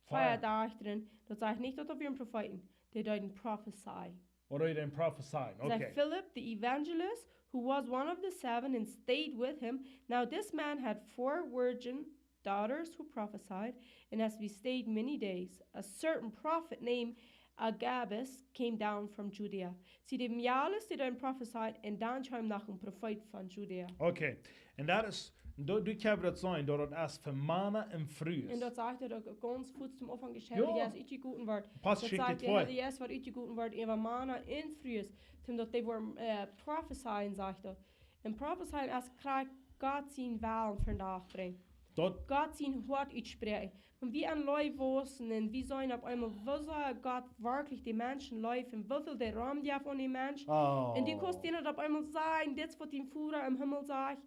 Fia Dochta, daut sajcht nich, daut daut wieren Profeeten. Dee deeden prophesy. Ooda dee deeden prophesy, okay. Philip the evangelist, who was one of the seven and stayed with him. Now this man had four virgin daughters who prophesied, and as we stayed many days, a certain prophet named Agabus came down from Judea. See, de Mejales, dee deeden prophesy, un dan kjeem noch een Profeet von Judea. Okay. Un daut es, doa, doa kjenn wie daut seenen, daut daut es fa Mana un Frues. Un daut sajcht daut uk gaunz fuaz toom Aunfank, daut de Heilje Jeist utjegoten wort. Daut sajcht, de Heilje Jeist wort utjegoten wort äwa Mana un Frues, toom daut dee wudden, äh, prophesyen, sajcht daut. Un prophesyen es krakjt Gott sien Wellen vondoag brinjen. Gott sien Hoat utspräakjen. Wan wie aun Leew wausen un wie seenen opp eemol, woo sea Gott werkjlich de Menschen leeft un woo väl dee Rum jeft aun dän Mensch. Un du kaust dän opp eemol sajen, dit es waut dien Voda em Himmel sajcht.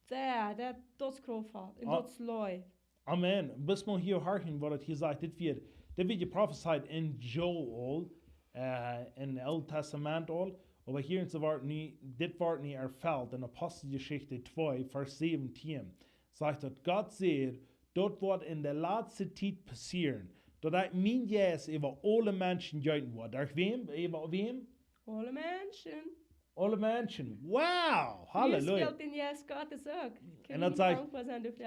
Daut, daut, daut es kraftvoll. Un daut es Leew. Amen. Bloos mol hia horchen, waut daut hia sajcht. Dit wort, dit wort jeprofezeit en Joel, äh, em Oolen Tastament aul. Oba hia en soo wort nu, dit wort nu erfelt en Aposteljeschicht twee, Varsch säwentieen. Sajcht daut Gott säd, daut woat en de latste Tiet passieren, daut ekj mienen Jeist äwa aule Menschen jeeten woa. Derch wäm? Äwa wäm? Aule Menschen. Aule Menschen. Wow! Halleluja! Jie spieet dän Jeist Gottes uk. Un daut sajcht,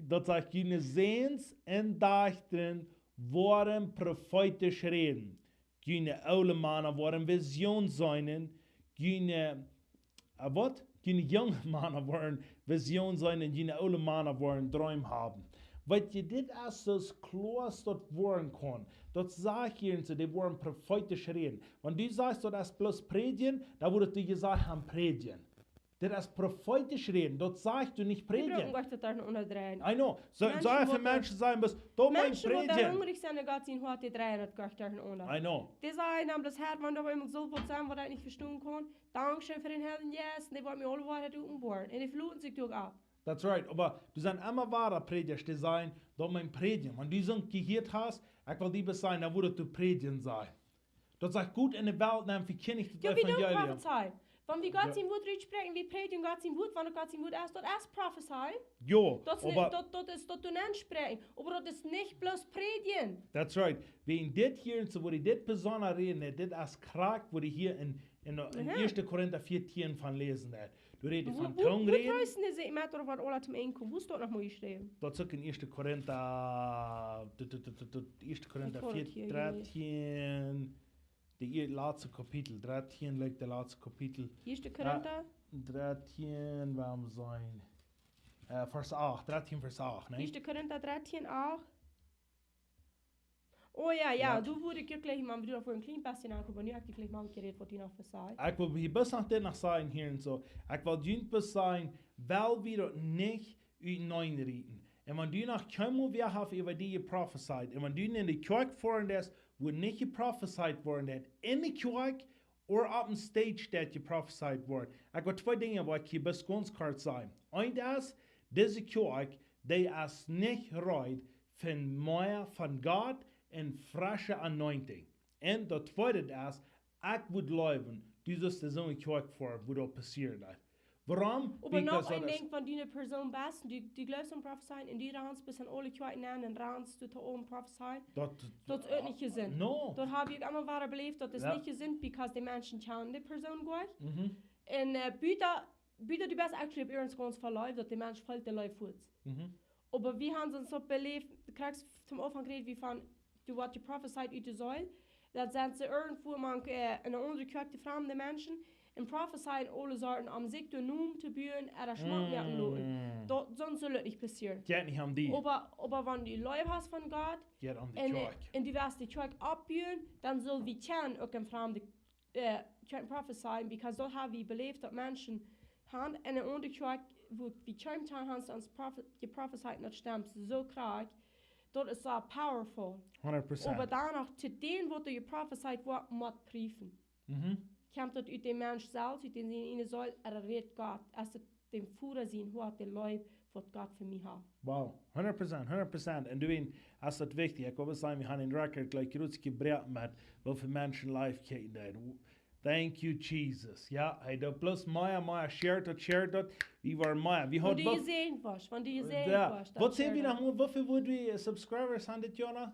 daut sajcht, june Säns un Dajchta woaren profeetisch räden. June oole Mana woaren Visionen seenen. June, äh, waut? June junge Mana woaren Visionen seenen un june oole Mana woaren Dreem haben. Weetst du, dit es soo kloa aus daut woaren kaun. Daut sajcht hia en soo, dee woaren profeetisch räden. Wan du sajchst, daut es bloos prädjen, dan wudd ekj die sajen, prädjen. Dit es profeetisch räden, daut sajchst du nich prädjen. Wie brucken Gott daut doa noch unja dreien. I know. Soo, Menschen, soo väl waut Menschen sajen, bloos, daut meent Menschen, waut doa prädjen. Hungrich sent no Gott sien Hoat, dee dreien daut Gott doa noch unja. I know. Dee sajen dan bloos, Herr, wan doa eemol soo waut sent, waut ekj nich vestonen kaun, dankscheen fa dän Heiljen Jeist, un dee woat mie aule Woarheit openboaren. Un dee veloten sikj doa uk opp. That's right. Oba doa sent emma wada Prädjasch, dee sajen, daut meent prädjen. Wan du soont jehieet hast, ekj well die bloos sajen, dan wudd ekj prädjen sajen. Daut sajcht, Gott en de Welt nenn vekjindich daut Evangelium. Jo, wie doonen profezeien. Wan wie Gott sien Wuat utspräakjen, wie prädjen Gott sien Wuat, wan daut Gott sien Wuat es, daut es profezeien. Jo, daut es oba nich, daut, daut es daut doonen utspräakjen. Oba daut es nich bloos prädjen. That's right. Wäajen dit hia en soo, woo dee dit besonda räden, dit es krakjt, woo dee hia en, en, en Aha. Ieeschte Korinta vieetieen von läsen, daut. Doa rät hee Woo, von woo, woo Tungen räden. Treesten dee sikj met, ooda waut aula toom Enj kjemt? Woo es daut noch mol jeschräwen? Daut es uk en Ieeschte Korinta, d-, d-, d-, d-, d-, Ieeschte Korinta vieetieen, drettieen, de latste Kapitel, drettieen, like, de latste Kapitel. Ieeschte Korinta? Äh, drettieen, wuarom sennen? Äh, Varsch acht, drettieen, Varsch acht, nä? Ieeschte Korinta drettieen, acht. Oh jo, jo, jo. Doa wudd ekj uk jlikj mol, wie doonen fa een kjlien bät aunkomen, nu hab ekj jlikj mol jerät, waut du noch vesajen. Ekj well hia bloos noch dit noch sajen hia en soo. Ekj well junt bloos sajen, well wie daut nich utenaunda rieten. Un wan du noch kjeenmol wäa haft äwa die jeprofezeit, un wan du en de Kjoakj foaren deist, wua nich jeprofezeit woaren deit, en de Kjoakj, or opp een stage daut jeprofezeit woat. Ekj woa twee Dinja waut ekj hia bloos gaunz kort sajen. Eent es, dise Kjoakj, dee es nich reed fa mea von Gott un fresche anointing. Un daut tweede es, ekj wudd jleewen, du sust de soone Kjoakj fa, wua daut passieren deit. Wuarom? Oba noch Because daut een es Dinkj, wan du eene Persoon best, du, du jleefst aun profezeien un du ranst bat aun aule Kjoakjen nenn un ranst du to oben profezeien. daut, Daut es uk nich jesunt. No. Daut hab ekj emma wada beläft, daut es Jo. nich jesunt, because de Menschen kjanen de Persoon goa nich. Mhm. Un äh, buta, buta du best actually opp irjent gaunz veläft, daut de Mensch feelt de Leew fuaz. Mhm. Oba wie haben ons daut beläft, krakjt toom Aunfank räd wie von, du woascht jeprofezeit ut de Seel. Daut sent see irjentwua mank äh, eene aundre Kjoakj, de framde Menschen. Un profezeien aule Sorten, om sikj doa Nomen to buen, ooda schmock moaken loten. Mm. Daut, soont saul daut nich passieren. Jeit nich aun die. Oba, oba wan du Leew hast von Gott, Jeit aun de un, Kjoakj. un du woascht de Kjoakj oppbuen, dan saul wie kjennen uk en framde äh, Kjoakj profezeien, because daut hab wie beläft, daut Menschen haben en eene aundre Kjoakj, wua wie kjeemen, haben see ons profe-, jeprofezeit, daut stemt soo krakjt, daut es soo powerful. Hundred percent. Oba dan noch to dän, waut doa jeprofezeit woat, mott prüfen. Mhm. Kjemt daut ut däm Mensch selfst, ut dän siene Seel, ooda rät Gott, aus daut däm Voda sien Hoat, de Leew, waut Gott fa mie haft. Wow, hundred percent, hundred percent. Un du, es daut wichtich? Ekj well sajen, wie haben een Record jlikj groot jebroaken met woo väl Menschen live kjikjen deeden. Thank you, Jesus. Jo, hee deed bloos mea, mea, share daut, share daut. Wie woaren mea. Wie Wan haben du bof- jesäajent woascht, wan du Jo. jesäajent woascht, dan Waut sent share wie daut. Noch mol, woo väl wudden wie äh, Subscribers haben dit Joa?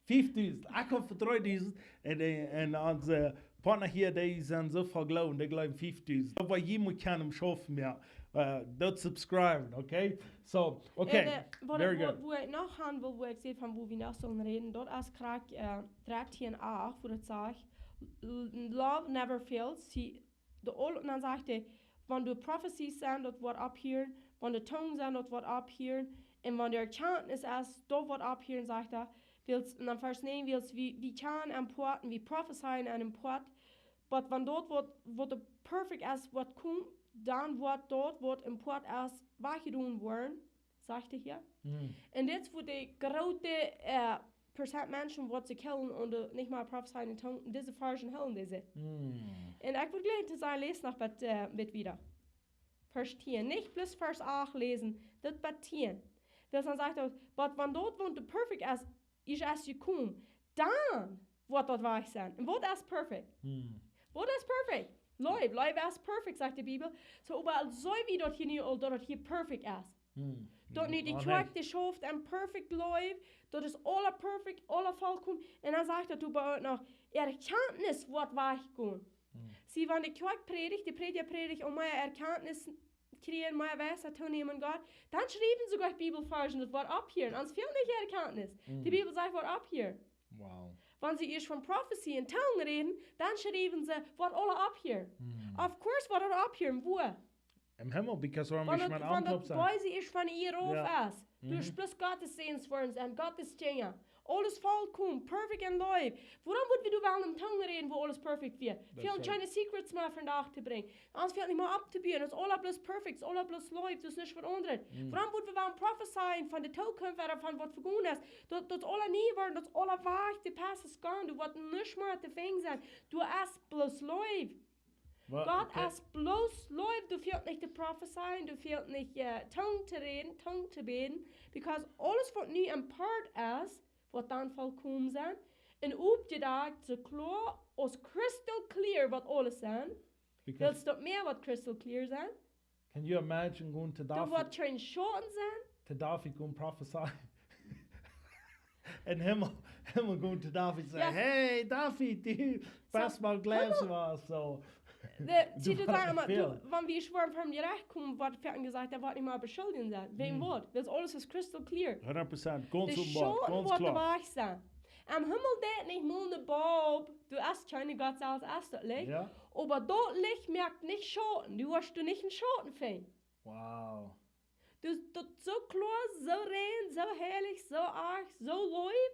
Fiefdusent. Ekj hab fa dreedusent. Un, äh, un onse Partner hia, dee sent soo voll Gloowen, dee jleewen fiefdusent. Oba jie motten am schaufen, jo. Äh, daut subscriben, okay? So, okay. Un, äh, waut, Very waut, good. Wua ekj noch han well, wua ekj see von wua wie noch sellen räden, daut es krakjt äh, dartieen acht, wua daut sajcht, "L-, love never fails." See, de ol-, un dan sajcht hee, wan doa Profezies sent, daut woat opphieren, wan doa Tungen sent, daut woat opphieren, un wan doa Erkjantnis es, daut woat opphieren, sajcht hee. Wiels, un dan Varsch näajen, wiels wie, wie kjennen empoaten, wie profezeien aun empoat, oba wan daut waut, waut doa perfekt es, woat komen, dan woat daut, waut empoat es, wajchjedonen woaren, sajcht hee hia. Mm. Un dit es wua de groote äh, Prozent Menschen, waut see kjillen un de, nich mea profezeien en Tungen, dise Varschen hoolen dee sikj. Mm. Un ekj wudd jlikj to sajen, läs noch bat, äh, bat wieda. Varsch tieen. Nich bloos Varsch acht läsen, daut bat tieen. Daut dan sajcht daut, oba wan daut, wan doa perfekt es, es es jekomen, dan woat daut wajch sennen. Un waut es perfekt? Mm. Waut es perfekt? Leew. Leew es perfekt, sajcht de Bibel. So, oba soo aus wie daut hia nu aul, daut daut hia perfekt es. Mm. Daut nu de Oh, Kjoakj, nee. dee schauft en perfect Leew, daut es aula perfekt, aula vollkomen. Un dan sajcht daut doa uk noch, Erkjantnis woat wajchgonen. Mm. See, wan de Kjoakj prädicht, de Prädja prädicht, om mea Erkjantnis kjrieen, mea Weisheit to nämen, Gott, dan schriewen see jlikj Bibelvarschen, daut woat opphieren. Ons fält nich Erkjantnis. Mm. De Bibel sajcht, woat opphieren. Wow. Wan see ieescht von Profezie en Tungen räden, dan schriewen see, woat aula opphieren. Mm. Of course woat daut opphieren, wua? Em Himmel, because waut Wan wie daut, met wan daut Anklopf sent. Beese es von hia rauf Jo. es. Du Mhm. best bloos Gottes Säns woaren un Gottes Kjinja. Aules vollkomen, perfect en Leew. Wuarom woa wie doa wellen en Tungen räden, wua aules perfect wia? Daut Väl es kjeene secrets mea vondoag to brinjen. Ons fält nich mea opptobuen, daut es aula bloos perfect, es aula bloos Leew, daut es nuscht waut aundret. Mhm. Wuarom woa wie wellen profezeien von de Tookunft ooda von waut vegonen es? Daut, daut es aula nie woaren, daut es aula wajch, de past is gone, doa woat nuscht mea to finjen sennen. Doa es bloos Leew. Wa-, Gott okay. Es bloos Leew, doa fält nich to profezeien, doa fält nich äh, Tungen to räden, Tungen to bäden, because aules waut nu en Poat es, woat dan vollkomen sennen. Un oppjedakjt, soo kloa aus crystal clear woat aules sennen. Because Wiels daut mea woat crystal clear sennen. Can you imagine going to Doa David, woat kjeen Schaden sennen. to David going prophesy? En Himmel, Himmel going to David saj, Jo. "Hey, David, du best mien Gleew waut, so." De, see, Doa doa woat sent emma, väl. doa, wan wie schwoa vom Jerecht komen, woat foaken jesajcht, doa woat nich mea Beschuldigung sennen. Wäajen Mm. waut? Wiels aules es crystal clear. Hundert Prozent, gaunz De openboa, Schaden gaunz woat kloa. wajch sennen. Em Himmel deit nich mol ne Bob, doa es kjeene Gott selfst, es daut Licht. Jo. Oba daut Licht moakt nich Schaden. Doa woascht du nich en Schaden finjen. Wow. Dus daut soo kloa, soo rein, soo heilich, soo ach, soo leew,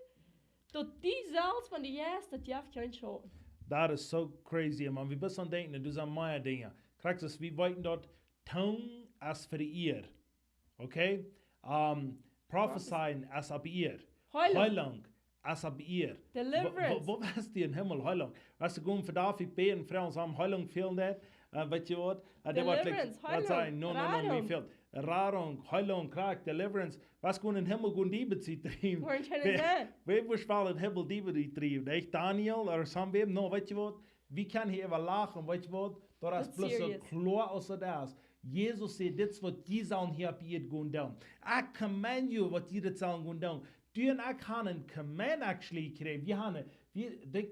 daut du selfst, wan du jeist, daut jeft kjeen Schaden. Daut es so crazy, Maun. Wie bloos aun denkjen, doa sent mea Dinja. Krakjt aus wie weeten daut Tungen es fa de Ieed. Okay? Um, Profezeien es opp Ieed. Heilung. Heilung aus opp Ieed. Deliverance. Wua best du em Himmel? Heilunk. Aus du gonen fa David bäden, froagen, am Heilunk fälen deit, äh, weetst du waut? Äh, dee woat Deliverance, waut sajen, Heilung, no, no, no, mie Radunk. fält. Radunk, Heilunk, Kraft, Deliverance. Waut gonen em Himmel, gonen Diebe utdriewen? Woaren kjeene Wäa, sennen. wäa woat woll em Himmel Diebe utdriewen? Ekj, Daniel, ooda someone? No, weetst du waut? Wie kjennen hia äwa lachen, weetst du waut? Daut es That's bloos soo serious. kloa aus daut es. Jesus säd, dit es waut jie sellen hia opp Ieed gonen doonen. Ekj command you, waut jie dit sellen gonen doonen. Du un ekj haben een command actually jekjräajen. Wie haben, wie, dee,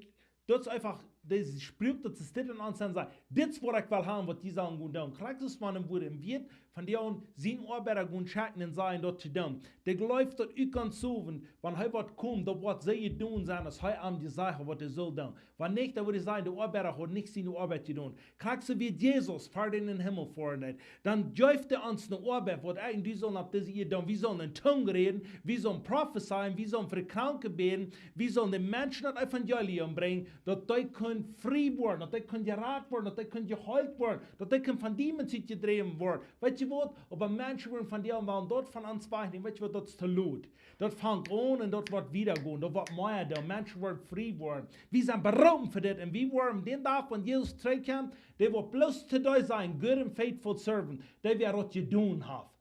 daut es eefach, dee Spruch, daut es dit en ons aun sajen, dit es waut ekj well haben, waut jie sellen gonen doonen. Krakjt soo aus wan een Wort em Wieet von dee aun siene Oabeida gonen schekjen un sajen daut to doonen. Dee jleeft daut uk aun soo, wan hee woat komen, daut woat soo jedonen sennen, aus hee am jesajcht haft, waut hee sull doonen. Wan nich, dan wudd hee sajen, de Oabeida haud nich siene Oabeit jedonen. Krakjt soo aus Jesus ver dän em Himmel foaren deed. Dan jeef hee ons eene Oabeit, waut ekj un du sellen opp dise Ieed doonen. Wie sellen en Tungen räden, wie sellen prophezeien, wie sellen fa de Kranke bäden, wie sellen de Menschen daut Evangelium brinjen, daut dee kjennen frie woaren, daut dee kjennen jerat woaren, daut dee kjennen jeheelt woaren, daut dee kjennen von Dämonen utjedräwen woaren. Weetst du waut? Oba Menschen woaren von dee aun, woaren daut von ons wajchnämen. Weetst du waut, daut es too lot. Daut fangt aun un daut woat wieda gonen. Daut woat mea doonen. Menschen woaren frie woaren. Wie sent beroopen fa dit. Un wie woaren dän Dach, wan Jesus trigjkjemt, dee woat bloos to dee sennen, good and faithful servant, dee wäa daut jedonen haft.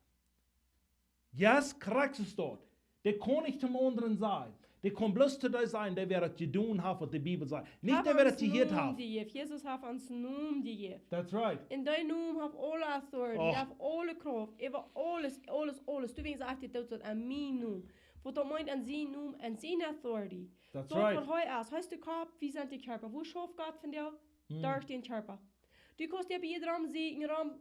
Yes, krakjt es daut. Dee kaun nich toom aundren sajen. Dee kaun bloos to dee sennen, dee wäa daut jedonen haft, waut de Bibel sajcht. Nich dee wäa daut jehieet haft. Jejäft. Jesus haft ons Nomen jejäft. That's right. Un dee Nomen haft aule authority, Oh. Dee haft aule Krauft, äwa aules, aules, aules. Du, wan ekj saj, daut es aun mienen Nomen. Waut daut meent aun sienen Nomen, aun siene authority. That's Daut right. waut hee es, hee es de Kopp, wie sent de Kjarpa. Woo schauft Gott von dee? Hm. Derch dän Kjarpa. Du kaust die opp jieda Rum sieekjen, Rum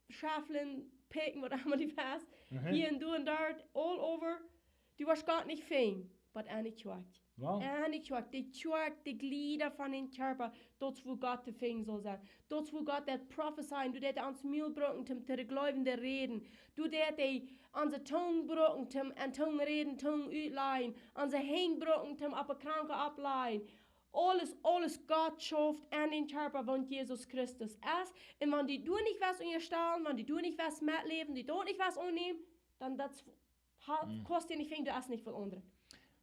schauflen, pekjen, waut emma du west. Mhm. Hia un doa un doa, all over. Du woascht Gott nich finjen, oba enne Kjoakj. Wow. Enne Kjoakj, de Kjoakj, de Jlieda von dän Kjarpa, daut es wua Gott to finjen saul sennen. Daut es wua Gott deit prophezeien, doa deit hee ons Mul brucken, om to de Jleewende räden. Doa deit hee onse Tung brucken, om en Tung räden, Tung utlajen. Onse Henj brucken, om opp de Kranke opplajen. Aules, aules Gott schauft aun dän Kjarpa, waut Jesus Christus es. Un wan du doa nich west unjastalen, wan du doa nich west metläwen, du doa nich west aunnämen, dan daut ha-, Mm. kaust du nich finjen, du hast nich väl aundret.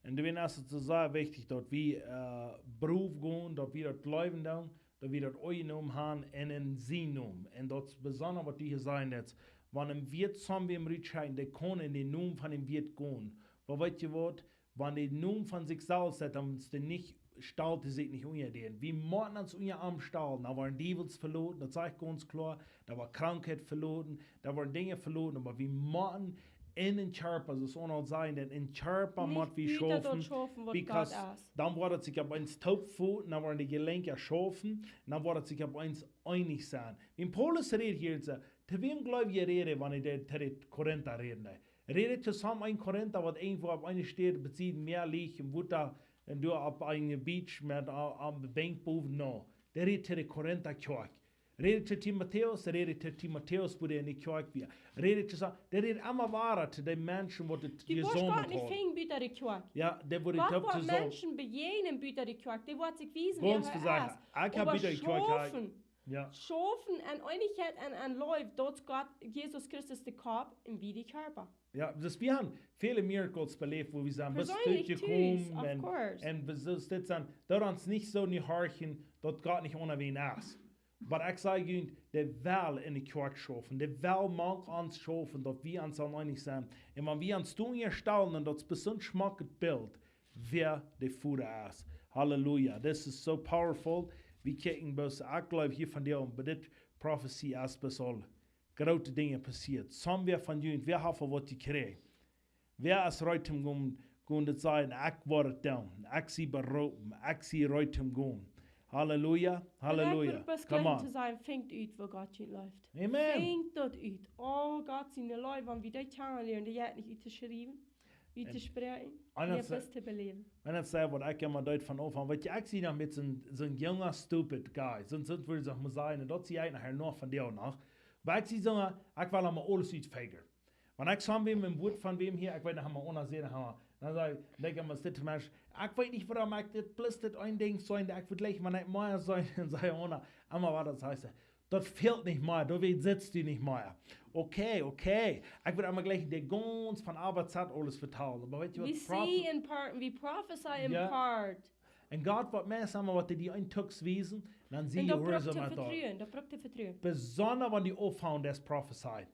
Un doa es et soo sea wichtich, daut wie, äh, Proov gonen, daut wie daut jleewen doonen, daut wie daut aunjenomen haben un en sienen Nomen. Un daut es besonda, waut du hia sajen deist, wan een Wieet soo wie em Rutschekjen, dee kaun en dän Nomen von dän Wieet gonen. Oba weetst du waut? Wan dee Nomen von sikj selfst sajcht, dan es dee nich, stalt dee sikj nich unja dän. Wie motten ons unja am stalen. Dan woaren Diewels veloten, daut saj ekj gaunz kloa. Dan woat Krankheit veloten, dan woaren Dinja veloten. Oba wie motten en dän Kjarpa, soo aus Arnold säd, en dän Kjarpa Nich mott wie buta daut schaufen. schaufen, waut Because Gott es. dan woat et sikj opp eemol toopfoten, dan woaren de Jelenka schaufen, dan woat et sikj opp eemol eenich sennen. Wan Paulus rät hia, sajcht, to wäm jleew jie räden, wan hee de, to de Korinta räden deed? Rät hee to someone en Korinta, waut irjentwua opp eene Städ bie Mea licht un Wota un doa opp eene beach met a-, aun de Benkj bowen? No. Dee rät to de Korinta Kjoakj. Rät hee to Timotäus, rät hee to Timotäus, wua dee en de Kjoakj wia. Rät hee to sa-, dee rät emma wieda to de Menschen, waut et Du woascht Gott jesaumelt nich haud. Finjen buta de Kjoakj. Jo, dee woat Gott toop woat tosamen. Menschen bejäajnen buta de Kjoakj. Dee woat sikj wiesen, Gaunz wäa hee vesecha. es. Ekj hab Oba buta de Kjoakj. schaufen, Jo. schaufen en Eenichkjeit un en Leew, daut es Gott, Jesus Christus de Kopp un wie de Kjarpa. Jo, dus wie haben väle Miracles beläft, wua wie sent, best Persönlich jekomen tus, of un, course. un wie soo dit sent, daut ons nich soo nich horchen, daut Gott nich aun wan es. Oba ekj saj junt, dee well en de Kjoakj schaufen, dee well mank ons schaufen, daut wie ons aun eenich sent. Un wan wie ons doa unjastalen, un daut es besonda schmocket Bilt, wäa de Voda es. Halleluja. This is so powerful. Wie kjikjen bloos, ekj jleew hia von dee, un bie dit Profezie es besonda groote Dinja passieet. Somewhere von junt, wäa haft waut jekjräajen? Wäa es reed om gonen, gonen to sajen, ekj woa et doonen, ekj sie beroopen, ekj sie reed om gonen? Halleluja, halleluja. Ekj wudd Come bloos on. To sajen, finjt ut, wua Gott junt leeft. Amen. Finjt daut ut. Oh, Gott siene Leew, wan wie dee kjanen lieren, dee jeit nich uttoschriewen, uttospräakjen, Un nä, daut bloos to beläwen. Un daut es waut ekj emma deed von Aunfank aun. Weetst du, ekj sie noch met soon, soon junga stupid guy. Soon, soon wudd ekj mol sajen, un daut sie ekj nohäa noch von dee noch. Oba ekj sie soo, ekj well emma aules utfigure. Wan ekj soo wäm, een Wort von wäm hia, ekj weet nich, haben wie aundasch seenen, haben wie. Dan saj ekj, denkj ekj emma, es dit Mensch, ekj weet nich, wuarom ekj dit, bloos dit een Dinkj soo, ekj wudd jlikj, wan ekj mea soo, un saj, oh, na, emma waut daut heet. Daut fält nich mea, doa sitst du nich mea. Okay, okay. Ekj wull emol jlikj de gaunz von A bat Z aules vetalen. Oba weetst du waut? We see in part, we prophesy in part. Un Gott woat meist emol waut dee die eentooks wiesen, dan sie jehuarsom met daut. Vetruen, daut brukt Vetruen. Besonda wan du aunfangst to prophecy.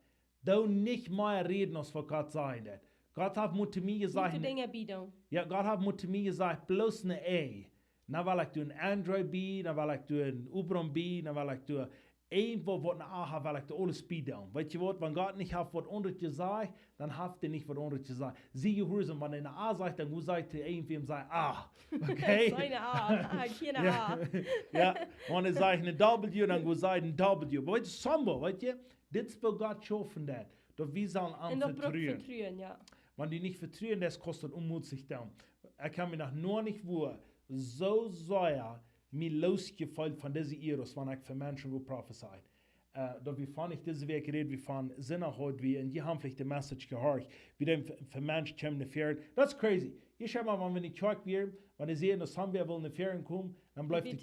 Doo nich mea räden aus waut Gott sajen deit. Gott haft mol to mie jesajcht, Dinja bie doonen. Jo, Gott haft mol to mie jesajcht, bloos een Ei. Dan well ekj doa een Andrew bie, dan well ekj doa een Abram bie, dan well ekj doa irjentwaut waut een A haft, well ekj doa aules bie doonen. Weetst du waut, wan Gott nich haft waut aundret jesajcht, dan haft hee nich waut aundret jesajcht. Sie jehuarsom, wan hee een A sajcht, dan go saj to irjentwäm, saj A. Okay? Saj een A, A, kjeen A. Jo, wan hee sajcht een W, dan go saj een W. Oba weetst du, Sambo, weetst du, dit es waut Gott schaufen deit, daut wie sellen am vetruen. Vetruen, jo. Wan du nich vetruen deist, kaust daut onmieelich doonen. Ekj kaun mie noch nich wua soo sea mie loosjefeelt von dise Iros, wan ekj fa Menschen wull prophecy. Äh, daut wie von, ekj dise Wäakj räd wie von Sinnachheit, wie, un jie haben veleicht de Message jehieet, wie dan fa, fa Menschen kjeemen no väaren. Daut es crazy. Jie schauen mol, wan wie enne Kjoakj wieren, wan see säden, daut somebody well no väaren komen, dan blift,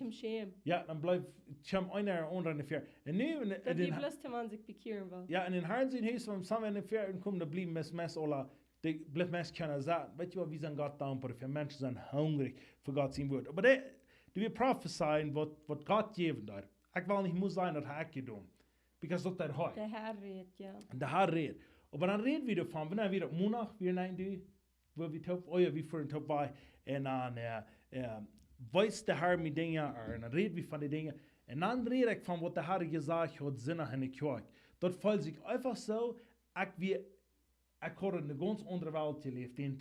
jo, dan blift kjeen eena ooda aundra no väaren. Un nu, un, daut un die bloos to wan sikj bekjieren well. Jo, un en Harn sien Hus, wan somebody no väaren komen, dan bliewen meist, meist aula, dee bliewen meist kjeena sitten. Weetst du waut, wie sent Gott dankboa fa, Menschen sent hungrich fa Gott sien Wort. Oba dee, dee wie prophecy waut, waut Gott jäwen deit. Ekj well nich mol sajen daut hab ekj jedonen. Because daut deit hee. De Herr rät, jo. De Herr rät. Oba dan räd wie doavon, wan wie daut Moondag, wie nennen die, wua wie toop, oh jo, wie fuaren toop bie. Un dan, äh, äh, wiest de Herr mie Dinja aun. Un dan räd wie von dee Dinja. Un dan räd ekj von waut de Herr jesajcht haud, Sinnach enne Kjoakj. Daut feelt sikj eefach soo, ekj wia, ekj haud en eene gaunz aundre Welt jeläft, dän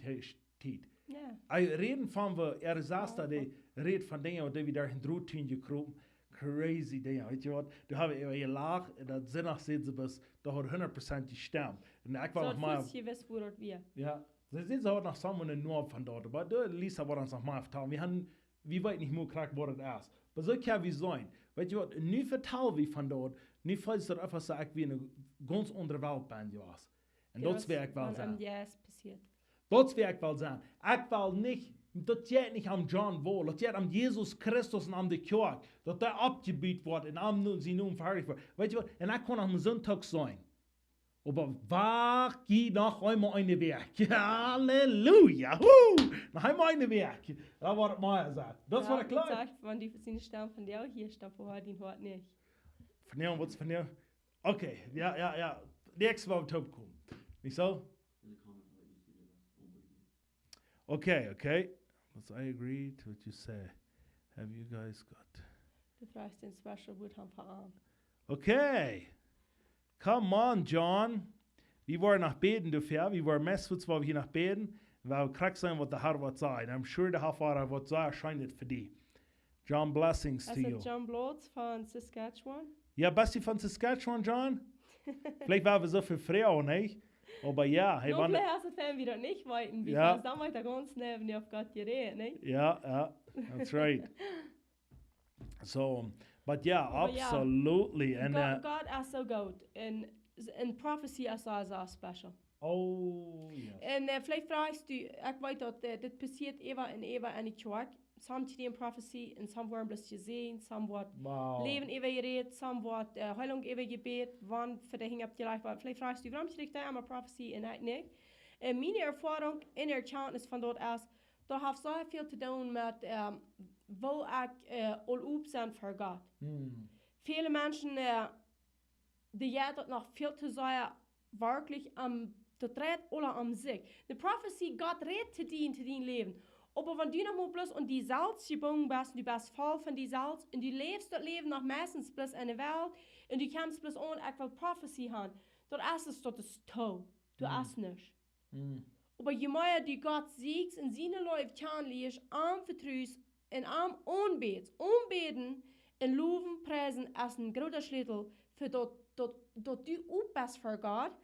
Tiet. Jo. Ekj räd von, wua Erasmus, dee räd von Dinja, waut dee wia doa en Drot jekropen. Crazy Dinja, weetst du waut? Doa hab ekj äwa jelacht, un daut Sinnach säd see bloos, daut haud hundat Prozent jestemt. Un ekj wull noch mol, jewist, wua daut wia. Jo. See säd, see haud noch someone en Noorden von doa, oba doa, Lisa woat ons noch mol vetalen. Wie haben, wie weeten nich mea krakjt waut daut es. Oba soo kjenn wie sennen. Weetst du waut, nu vetal wie von doa, nu feelt daut eefach soo, ekj wia en eene gaunz aundre Welt bie jewast. Un daut es waut ekj well sennen. Daut es waut ekj well sennen. Ekj well nich, daut jeit nich om John Wall, daut jeit om Jesus Christus un om de Kjoakj, daut dee oppjebut woat un om nu sien Nomen veharlicht woat. Weetst du waut, un ekj kaun noch een Sindach sennen. Oba wacht, jie noch eemol eene Wäakj. Halleluja. Hu! Noch eemol eene Wäakj. Daut woat mea sennen. Daut woat kloa. Ekj saj, wan du siene Stemm vondoag hieescht, dan vehoat dien Hoat nich. Vondoag, waut es vondoag? Okay, jo, jo, jo. Näakjstet Mol toopkomen. Nich soo? Okay, okay. But I agree to what you say. Have you guys got... Du frajchst een special Wuat von Vader. Okay. Come on, John. Wie woaren noch bäden doafäa. Wie woaren meist fuaz, wua wie hia noch bäden. Wie woaren krakjt seenen waut de Herr woat sajen. I'm sure de Herr woat sea scheenet fa die. John, blessings to you. Es daut John Bloots von Saskatchewan? Jo, best du von Saskatchewan, John? Veleicht wieren wie soo väl Froagen, nä? Oba jo, hey, no, veleicht es et, wan wie daut nich weeten, jo, because dan woat doa gaunz schnell, wan du opp Gott jeräd, nä? Jo, jo, that's right. So, but yeah, oba jo, absolutely. And, Gott, äh, Gott es soo goot. Un, un prophecy es soo, soo special. Oh, yes. Un, äh, veleicht frajchst du, ekj weet daut, äh, dit passieet äwa un äwa enne Kjoakj. Some kjrieen prophecy un some woaren bloos jesäajent, some woat, wow, Läwen äwajerät, some woat, äh, Heilunk äwajebät, wan fa de Hinja oppjelajcht woat. Veleicht frajchst du, wuarom kjrieech ekj emma prophecy un ekj nich? Un miene Erfoarunk un Erkjantnis von daut es, daut haft soo väl to doonen met, ähm, woo ekj, äh, aul op sie fa Gott. Hm. Väle Menschen, äh, dee jeit daut noch väl to sea werkjlich om, daut dreit aula om sikj. De prophecy, Gott rät to die, to dien Läwen. Oba wan du noch mol bloos aun die selfst jebungen best, un du best voll von die selfst, un du läfst daut Läwen noch meistens bloos enne Welt, un du kjemst bloos aun, ekj well prophecy han, daut es, daut es too. Du, hm, hast nuscht. Mm. Oba je mea du Gott sieekjst un siene Leew kjanen lieescht, am vetrust un am aunbätst, aunbäden un lowen, priesen es een groota Schlüssel fa daut, daut, daut du op best fa Gott,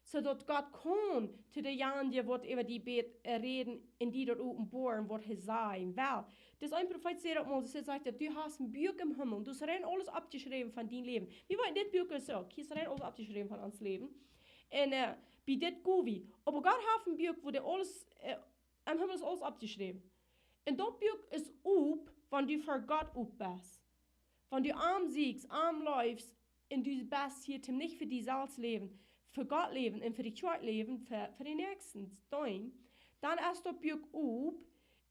soo daut Gott kaun to dee jane, waut äwa die bät, äh, räden un die daut openboaren, waut hee sajen well. Dis een Profeet säd daut mol, dee sajcht daut, du hast een Buak em Himmel, du hast rein aules oppjeschräwen von dien Läwen. Wie weeten, dit Buak es uk, hia es rein aules oppjeschräwen von ons Läwen. Un, äh, bie dit go wie. Oba Gott haft een Buak, wua dee aules, äh, em Himmel es aules oppjeschräwen. Un daut Buak es op, wan du fa Gott op best. Wan du am sieekjst, am leefst, un du best hia toom nich fa die selfst läwen, fa Gott läwen un fa de Kjoakj läwen, fa, fa de Näakjsten, dan, dan es daut Buak op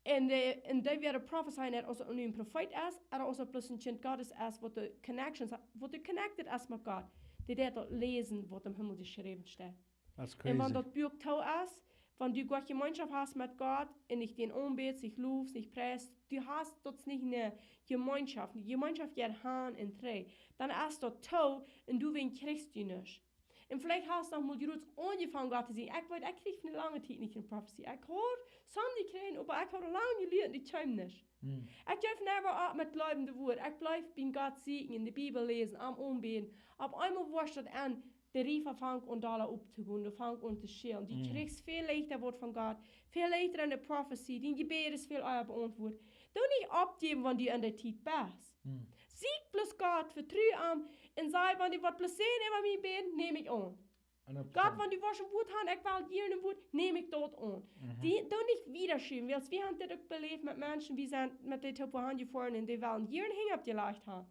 un de, un dee woaren profeteien, aus daut nu een Profeet es, ooda aus daut bloos een Kjint Gottes es, waut de connections, waut de connected es met Gott, dee deit daut läsen, waut em Himmel jeschräwen steit. That's Un wan crazy. daut Buak too es, wan du goa Jemeenschoft hast met Gott un nich dän aunbätst, nich lofst, nich preist, du hast daut nich ne Jemeenschoft, ne Jemeenschoft jeit han un trigj, dan es daut too un du wan kjrichst du nuscht. Un veleicht hast du noch mol jrods aunjefongen Gott to seenen. Ekj weet, ekj kjrieech fa ne lange Tiet nich ne Profetie. Ekj haud some jekjräajen, oba ekj haud aul lang jelieet, dee kjeem nich. Hm. Ekj jeef never opp met jleewen de Wieed. Ekj bleef bie Gott sieekjen, de Bibel läsen, am aunbäden. Opp eemol wort daut aun, de Riefa fangt aun dolla opptogonen, dee fangt aun to schälen. Du Mm. kjrichst väl leichta Wieed von Gott, väl leichta aun de Profetie, dien Jebäd es väl ea beauntwuat. Doo nich oppjäwen, wan du aun de Tiet best. Hm. Sieekj bloos Gott, vetru am un saj, wan du waut bloos säd äwa mie bäden, nemm ekj aun. Hundert Gott, Prozent. wan du woascht een Wieed han, ekj well hia een Wieed, nemm ekj daut aun. Mhm. Dee, doo nich wieda schuwen, wiels wie haben dit uk beläft met Menschen, wie sent met dee toop han jefoaren un dee wellen hia een Henj oppjelajcht han.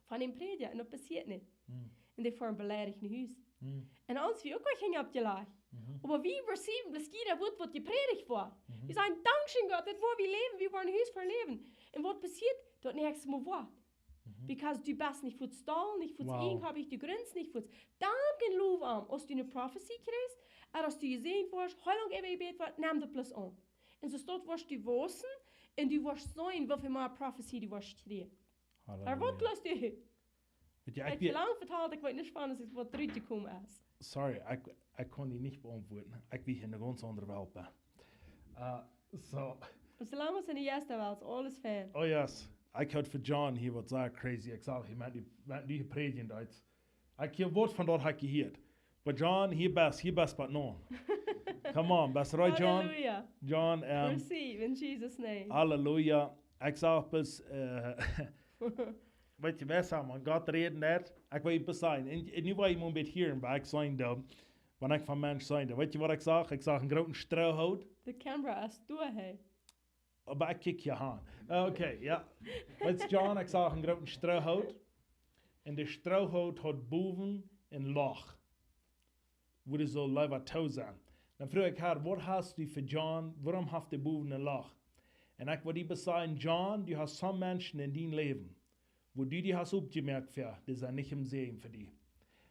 Von dän Prädja, un daut passieet nich. Hm. Un dee foaren beleidicht no Hus. Hm. Un ons wia uk een Henj oppjelajcht. Mhm. Oba wie receiven bloos jieda Wieed, waut jeprädicht woat. Mhm. Wie sajen, dankscheen Gott, daut woa wie läwen, wie woaren Hus fa läwen. Un waut passieet? Daut näakjste Mol woat. Mhm. Because du best nich fuaz stolt, nich fuaz Wow. eenkoppich, du grinst nich fuaz. Dank un Lof am, aus du ne Profetie kjrichst, un aus du jesäajent woascht, Heilunk äwajebät woat, nemm daut bloos aun. Un soo stolt woascht du wausen, un du woascht seenen, woo väl mea Profetie du woascht kjrieen. Oba waut Halleluja. jleefst du? Weet je, Ekj ekj weet, lang vetalt, ekj weet nich, wan et waut trigj jekomen es. Sorry, ekj, ekj kaun die nich beauntwuaden. Ekj weet, en eene gaunz aundre Welt bie. Uh, so, Soo lang aus en de ieeschte Welt, aules fein. Oh yes. Ekj haud fa John hia waut sea crazy. Ekj sach, hee meent, meent die prädjen deed. Ekj hia waut von daut haud jehieet. But John, hia best, hia best, but no. Come on, best right, John? Halleluja. John, um, Receive in Jesus' name. Halleluja. Ekj sach bloos, uh, weet je, wer sach, wan Gott räden deed, ekj weet bloos seenen. Un, un nu well ekj mau een bät hieren, waut ekj seenen doo, wan ekj von Mensch seenen doo. Weet je waut ekj sach? Ekj sach een grooten Stroohoot. De camera es doa, hey. Oba ekj kjikj hia han. Uh, okay, jo. Weetst, John, ekj sach een grooten Stroohoot. Un de Stroohoot haud bowen een Loch, wua dee sull leewa too sennen. Dan fruach ekj, Herr, waut hast du fa John? Wuarom haft dee bowen een Loch? Un ekj wull die bloos sajen, John, du hast some Menschen en dien Läwen, wua du die hast oppjemoakt fa, dee sent nich een Säajen fa die.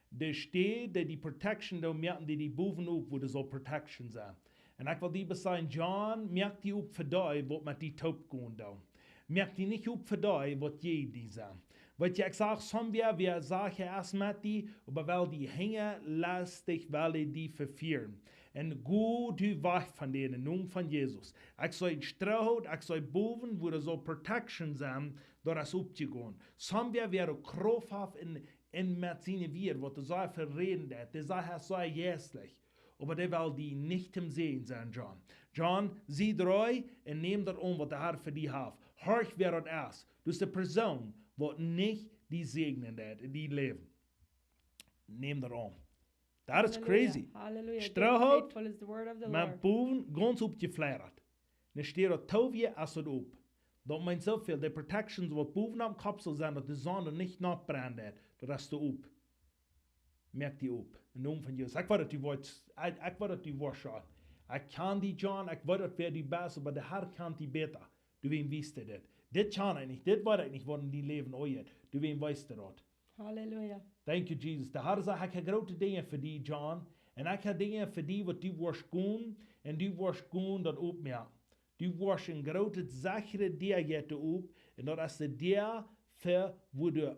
De Städ, dee die Protection doonen, moaken dee die bowen opp, wua dee sull Protection sennen. Un ekj wull die bloos sajen, John, moak die opp fa dee, waut met die toop gonen doonen. Moak die nich opp fa dee, waut jäajen die sent. Weet je, ekj sach, somewhere, wäa sajcht, hee es met die, oba well die hinjalastisch, well hee die vefieren. Un go du wajch von dän, em Nomen von Jesus. Ekj sach een Stroohoot, ekj sach bowen, wua dee sull Protection sennen, daut es oppjegonen. Somewhere, wäa de Krauft haft en, en met siene Wieed, waut dee sea veräden deed, dee sajcht, hee es sea jeistlich. Oba dee well die nich een Säajen sennen, John. John, sie troo un nemm daut aun, waut de Herr fa die haft. Horch, wäa daut es. Daut es de Persoon, waut nich die säajnen deed en dien Läwen. Nemm daut aun. That is Halleluja, crazy. Halleluja. Stroohoot, Faithful is the word of the met Lord. Bowen gaunz oppjeflajcht. Dan steit daut too, wia es daut opp. Daut meent soo väl, de Protections, waut bowen aum Kopp sull sennen, daut de Sonn nich nopp brennen deit, daut es doa opp. Moak die opp. Em Nomen von Jesus. Ekj weet, daut du woascht, ekj, ekj weet, daut du woascht schaun. Ekj kjan die, John, ekj weet, daut wäa du best, oba de Herr kjant die bäta. Dee weet, wiest dit. Dit kjan ekj nich, dit weet ekj nich, waut en dien Läwen oajet. Dee weet, wiest daut. Halleluja. Thank you, Jesus. De Herr sajcht, ekj hab groote Dinja fa die, John. Un ekj hab Dinja fa die, waut du woascht gonen, un du woascht gonen daut oppmoaken. Du woascht een grootet, sechret Däa jeit opp, un daut es de Däa fa, wua du,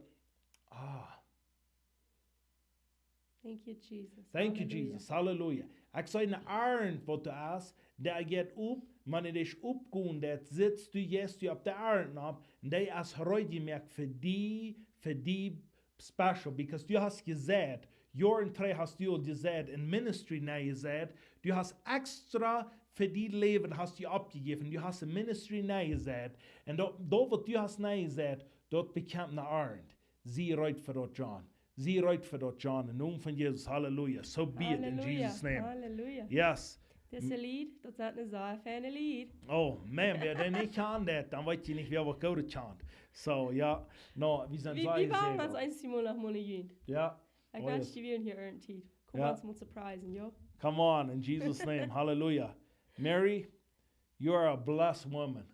ah. Thank you, Jesus. Thank you, Halleluja. Jesus. Halleluja. Ekj sach een Arnt, waut du hast, dee jeit opp, wan dee oppgonen deit, sitst du, jeist du opp de Arnt opp, un dee es reed jemoakt fa die, fa die special, because du hast jeseit, Joaren trigj hast du aul jeseit, en ministry nenjeseit, du hast extra fa dien Läwen hast du oppjejäft, du hast en ministry nenjeseit, un daut, daut waut du hast nenjeseit, daut bekjemt ne Arnt. Sie reed fa daut, John. Sie reed fa daut, John. Em Nomen von Jesus. Halleluja. So be it in Halleluja. Jesus' name. Halleluja. Yes. Dise Lied, daut sent ne sea feine Lied. Oh man, wäa dee nich kjant, dan weet jie nich, wäa waut Goodet kjant. So, jo, no, wie sent Wie, sea wie woaren ons jesäajent. Eenjemol noch mol jehunt. Jo. Ekj Oh, wensch, yes. Dee wieren hia irjent Tiet. Kom Jo. Ons mol surprisen, jo? Come on, in Jesus' name, hallelujah. Mary, you are a blessed woman.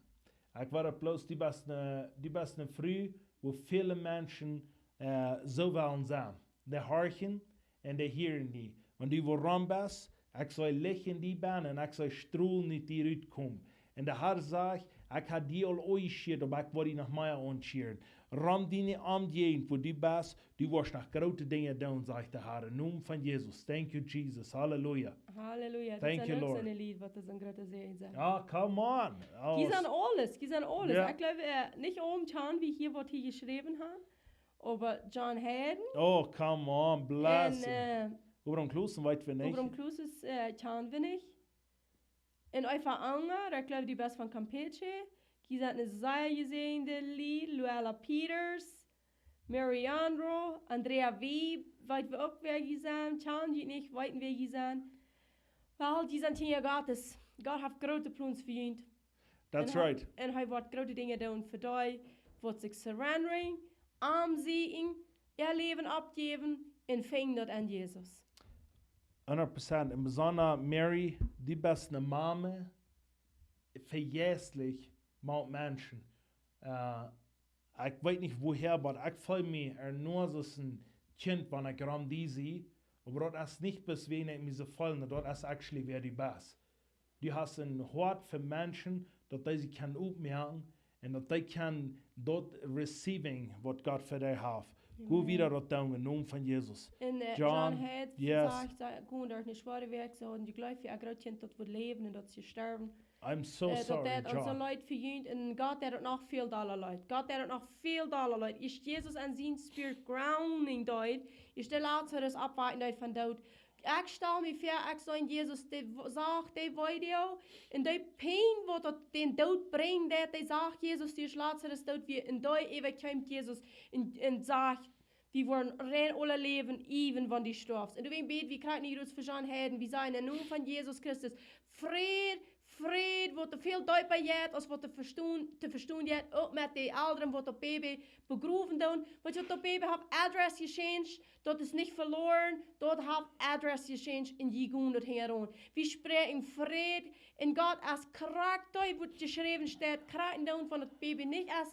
Ekj weet daut bloos, du best ne, du best ne Fru, wua väle Menschen, äh, soo wellen sennen. Dee horchen un dee hieren die. Wan du wuarom best, ekj see Licht en die bennen un ekj see Strolen ut die rutkomen. Un de Herr sajcht, ekj hab die aul aunjeschieet, oba ekj well die noch mea aunschieren. Rom diene Omjäajent, wua du best, du woascht noch groote Dinja doonen, sajcht de Herr, em Nomen von Jesus. Thank you, Jesus. Halleluja. Halleluja. Daut Thank sent you, uk Lord. Soone Lied, waut daut een groota Säajen sent. Ah, come on. Oh, Dee sent aules, dee sent aules. Jo. Ekj jleew, äh, nich aulem kjan wie hia, waut hee jeschräwen haft, oba John Haddon. Oh, come on, bless En, him. Äh, Abraham Clausen weet wie nich. Abraham Clausen, äh, kjan wie nich. Un Eva Unger, ekj jleew, dee es von Campeche. Dee sent ne sea jesäajende Lied. Luella Peters, Mary Anro, Andrea Wiebe, weet wie uk, wäa dee sent. Kjan jie nich, weeten, wäa dee sent. Well, dee sent Kjinja Gottes. Gott haft groote Plons fa junt. That's Un hee, right. Un hee woat groote Dinja doonen fa dee, waut sikj surrenderen, am sieekjen, äa Läwen aufjäwen un finjen daut aun Jesus. Hundat Prozent. Un besonda Mary, du best ne Mame, fa jeistlich, mau Menschen. Äh, ekj weet nich woo, oba ekj feel mie ea aus een Kjint, wan ekj rom die sie. Oba daut es nich bloos wäajen ekj mie soo feel, daut es actually wäa du best. Du hast een Hoat fa Menschen, daut dee sikj kjennen oppmoaken un daut dee kjennen daut receiving, waut Gott fa dee haft. Go Amen. Wieda daut doonen em Nomen von Jesus. Un, äh, John, John haud yes. Jesajcht, see, go doa nich schwoa wajch, soo, un ekj jleew, jo, groot Kjint, daut woat läwen un daut es jestorwen. I'm so Äh, daut sorry, daut ons John. Leet fa junt un Gott, daut daut noch väl dolla leet. Gott, daut daut noch väl dolla leet. Es Jesus aun sien Spirit grounding doa, es de Lazarus oppwaken doa von doot. Ekj stal mie väa, ekj see Jesus, dee w-, sach dee Video, un dee Pein, waut daut dän Doot brinjen deed, dee sach Jesus, dee es Lazarus doot wia, un dee äwakjeem Jesus, un, un sach, wie woaren rein aule läwen, even wan du stoafst. Un doawäajen bäd wie krakjt nu fa John Haddon, wie sajen em Nomen von Jesus Christus, Fräd, Fräd, waut väl deepa jeit, aus waut to vestonen, to vestonen jeit, uk met de Elren, waut daut Baby begrowen doonen, wiels daut Baby haft Adress gechanged, daut es nich veloaren, daut haft Adress gechanged un jie gonen daut hinjaraun. Wie spräakjen Fräd un Gott, aus krakjt doa, wua jeschräwen steit, krakjt doa, wan daut Baby nich es,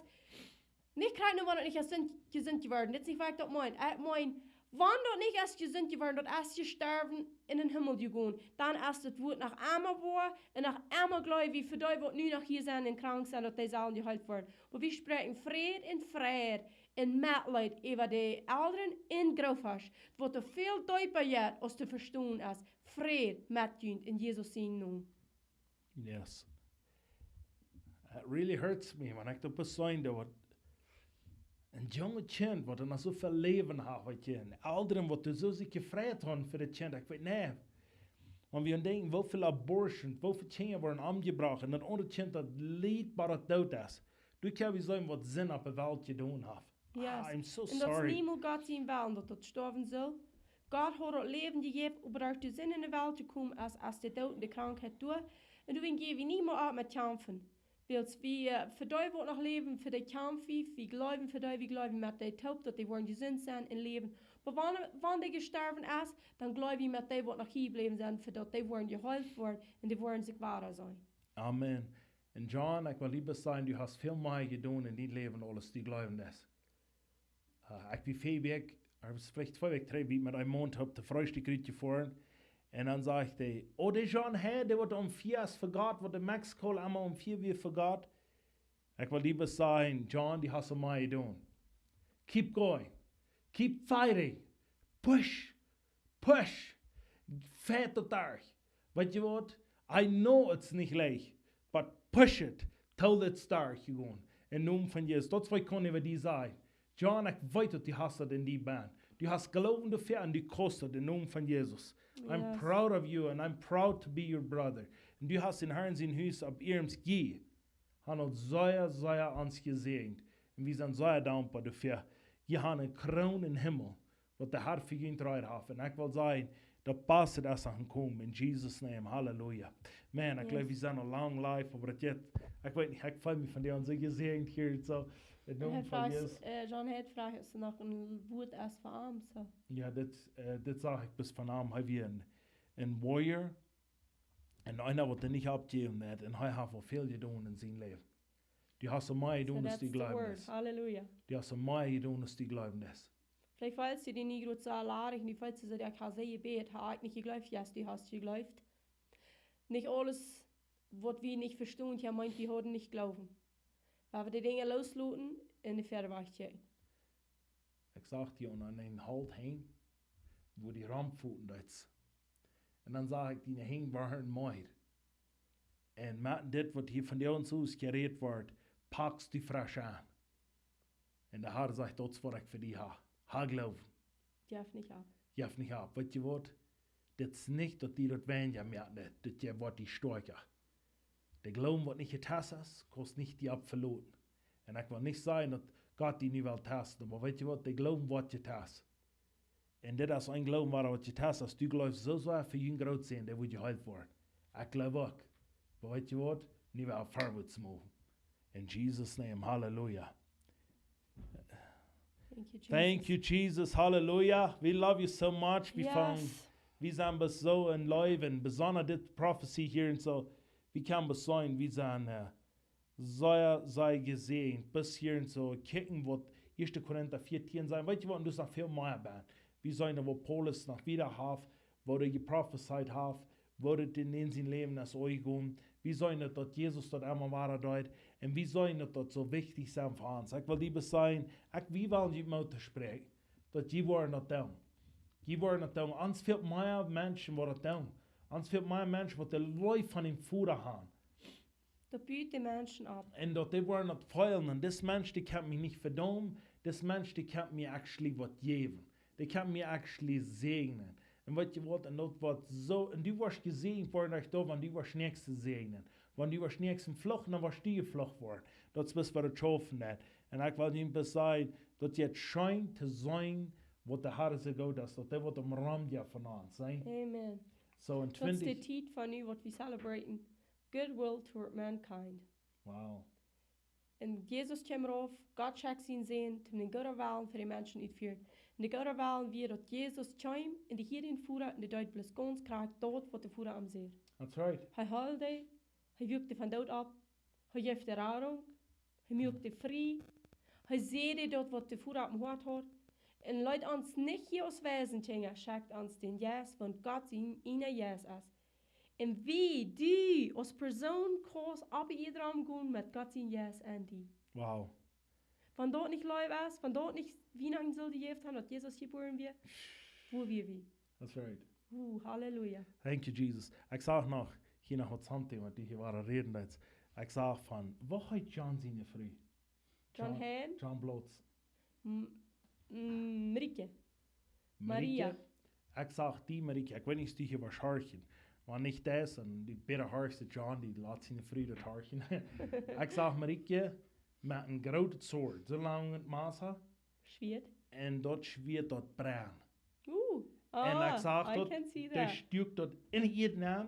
nich krakjt, wan daut nich es jesunt, jesunt jeworden. Dit es nich, waut ekj daut meen. Ekj meen, wan daut nich es jesunt jeworden, daut es jestorwen un em Himmel jegonen, dan es daut Wuat noch emma woa un noch emma jleew wie fa dee, waut nu noch hia sent un krank sent, daut dee sellen jeheelt woaren. Oba wie spräakjen Fräd un Fräd un Metleet äwa de Elren un Grootasch, waut väl deepa jeit, aus to vestonen es. Fräd met junt en Jesus sienen Nomen. Yes. It really hurts me, wan ekj daut seenen doo, waut een junget Kjint, waut doa noch soo väl Läwen haft, waut je, un Elren, waut doa soo sikj jefreit haben fa daut Kjint, ekj weet nich. Wan wie aun denkjen, woo väl Abortions, woo väl Kjinja woaren omjebrocht, un daut aundre Kjint, daut litt bat daut doot es. Du kaust seenen, waut Sind opp de Welt jedonen haft. Yes. Ah, I'm so Un daut es sorry. Niemols Gott sien Wellen, daut daut stoawen saul. Gott haud daut Läwen jejäft, oba derch de Sind en de Welt jekomen es, es de Doot un de Krankheit doa. Un doawäajen jäw wie niemols opp met kjamfen. Wiels wie, äh, fa dee, waut noch läwen, fa dee kjamf wie, wie jleewen fa dee, wie jleewen met dee toop, daut dee woaren jesunt sennen un läwen. Oba wan, wan dee jestorwen es, dan jleew wie met dee, waut noch hia jebläwen sent, fa daut dee woaren jeheelt woaren un dee woaren sikj wada seenen. Amen. Un John, ekj well die bloos sajen, du hast väl mea jedonen en dien Läwen, aus du jleewen deist. Äh, ekj wia väl Wäakj, äh, veleicht twee Wäakj trigj, wia ekj met een Maun opp de Freestikj rutjefoaren. Un dan säd hee, oh, de John, hee, dee waut om vea es fa Gott, waut en Mexiko emma om vea wia fa Gott. Ekj well die bloos sajen, John, du hast mea jedonen. Keep going. Keep fighting. Push. Push. Fight daut derch. Weetst du waut? I know it's nich leicht, but push it. Tell it derch, John. Em Nomen von Jesus. Daut es waut ekj kaun äwa die sajen. John, ekj weet daut du hast daut en die bennen. Du hast Gloowen doafäa un du kaust daut em Nomen von Jesus. I'm Yes. proud of you and I'm proud to be your brother. Un du hast dän Herrn sien Hus opp iernst jie. Hee haft sea, sea ons jesäajent. Un wie sent sea dankboa doafäa. Jie haben eene Kroon em Himmel, waut de Herr fa junt reed haft. Un ekj well sajen, Daut baste es aun komen, in Jesus' name, hallelujah. Man, ekj jleew, wie sent aul lang live, oba daut jeit, ekj weet nich, ekj feel mie vondoag soo jesäajent hia, soo, en Nomen von Jesus. John haft jefroacht, aus doa noch een Wuat es fa am, soo. Jo, dit, äh, dit sach ekj bloos von am, hee wia een, een Warrior, un eena waut doa nich oppjäwen deit, un hee haft aul väl jedonen en sien Läwen. Du hast aul mea jedonen aus du jleewen deist. Hallelujah. Du hast aul mea jedonen aus du jleewen deist. Veleicht feelst du die nich grad soo ladich, un du feelst soo, ekj hab sea jebät, hab ekj nich jejleeft? Jo, du hast jejleeft. Nich aules, waut wie nich vestonen, jo, meent, wie hauden nich Gloowen. Wan wie de Dinja loosloten un de Fäad wajchkjikjen. Ekj sach die aun een Holt henjen, wua du romfoten deist. Un dan sach ekj, diene Henj wieren mea. Un met dit, waut hia vondoag soo jerät woat, pakjst du fresch aun. Un de Herr sajcht, daut es waut ekj fa die hab. Hab Gloowen. Jeff nich opp. Jeff nich opp. Weetst du waut? Dit es nich, daut die daut weinja moakt, dit, dit woat die stoakja. De Gloowen, waut nich jetast es, kaust nich die opp veloten. Un ekj well nich sajen, daut Gott die nich well tasten, oba weetst du waut? De Gloowen woat jetast. Un dit es een Gloowen, waut woat jetast. Aus du jleefst, soo soo fa jun Grootsän, dee woat jeheelt woaren. Ekj jleew uk. Oba weetst du waut? Nu well wie forwards moven. In Jesus' name, hallelujah. Thank you, Jesus. Thank you, Jesus. Hallelujah. We love you so much. Wie fangen, wie sent bloos soo en Leew, besonda dit Prophecy hia un soo. Wie kjennen bloos seenen, wie sent, äh, sea, sea jesäajent. Bloos hia un soo, kjikjen waut Ieeschte Korinta vieetieen sajcht. Weetst du waut, doa es noch väl mea bie. Wie seenen, waut Paulus noch wieda haft, waut hee jeprophezeit haft, waut et en, en sien Läwen es aunjegonen. Wie seenen, daut Jesus daut emma wada deed. Un wie seenen, daut daut soo wichtich es fa ons. Ekj well die bloos sajen, ekj, wie wellen die Moot toospräakjen, daut jie woaren daut doonen. Jie woaren daut doonen. Ons fält mea Menschen, waut daut doonen. Ons fält mea Menschen, waut de Leew von dän Voda haben. Daut but de Menschen opp. Un daut dee woaren daut feelen. Un dis Mensch, dee kaun mie nich vedaumen. Dis Mensch, dee kaun mie actually waut jäwen. Dee kaun mie actually säajnen. Un weetst du waut? Un daut woat soo, un du woascht jesäajent woaren, daut doa, wan du woascht Näakjste säajnen. Wan du woascht Näakjsten fluchen, dan woascht du jeflucht woaren. Daut es bloos waut et schaufen deit. Un ekj well junt bloos sajen, daut jeit scheen to seenen, waut de Herr soo goot es, daut dee waut omromjt von ons, see? Amen. So en twintich. Daut es de Tiet von nu, waut wie celebraten. Goodwill toward mankind. Wow. Un Jesus kjeem rauf, Gott schekjt sienen Sän, om dän gooden Wellen fa de Menschen uttofieren. Un de goode Wellen wia, daut Jesus kjeem un dee hieed dän Voda un dee deed bloos gaunz krakjt daut, waut de Voda am säd. That's right. Hee heeld, hee wuak dee von doot opp, hee jeef dee Radunk, hee muak dee frie, hee säd daut, waut de Voda opp däm Hoat haud. Un leet ons nich hia aus Waisenkjinja, schekjt ons dän Jeist, wiels Gott sien ieejna Jeist es. Un woo du aus Persoon kaust opp de Ieed romgonen met Gott sien Jeist en die. Wow. Wan daut nich Leew es, wan daut nich Wienachten sull jejäft haben, daut Jesus jebuaren wia, wua wia wie? That's right. Uh, hallelujah. Thank you, Jesus. Ekj sach noch, hia noch waut something, waut du hia wada räden deist. Ekj sach von, woo heet John siene Fru? John Heyne? John Bloods. M-, m-, Marieke. Marieke. Maria. Ekj sach die Marieke, ekj weet nich, aus du hia woascht horchen. Wan nich daut, dan dee bäta horchst du John, dee lat siene Fru daut horchen. Ekj sach Marieke met een grootet Schwert, soo lang et Massa. Schwert. Un daut Schwert daut brennt. Uh, un ekj sach daut, dee stuak daut en de Ieed nenn,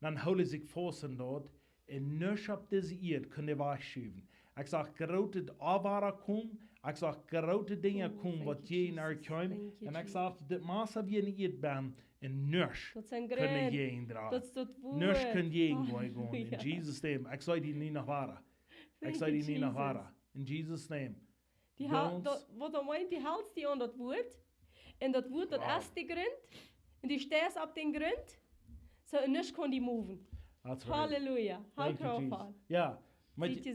dan hilt hee sikj faust aun daut, un nuscht opp dise Ieed kunn dee wajchschuwen. Ekj sach groote Oawaura komen, ekj sach groote Dinja komen, waut hia en äa kjeemen. Un ekj sach, daut Massa wia en de Ieed benne, un nuscht kunn dee jäajen droagen. Nuscht kunn jäajen gonen. In Jesus' name. Ekj sach die nich no woaren. Ekj sach die nich no woaren. In Jesus' name. Dee ha-, daut, waut daut meent, dee helt die aun daut Wuat. Un daut Wuat, daut es de Grunt. Un dee steit opp dän Grunt. Soo, un nuscht kaun die moven. That's right. Hallelujah. Thank you, Jesus. Hallelujah. Jo, met,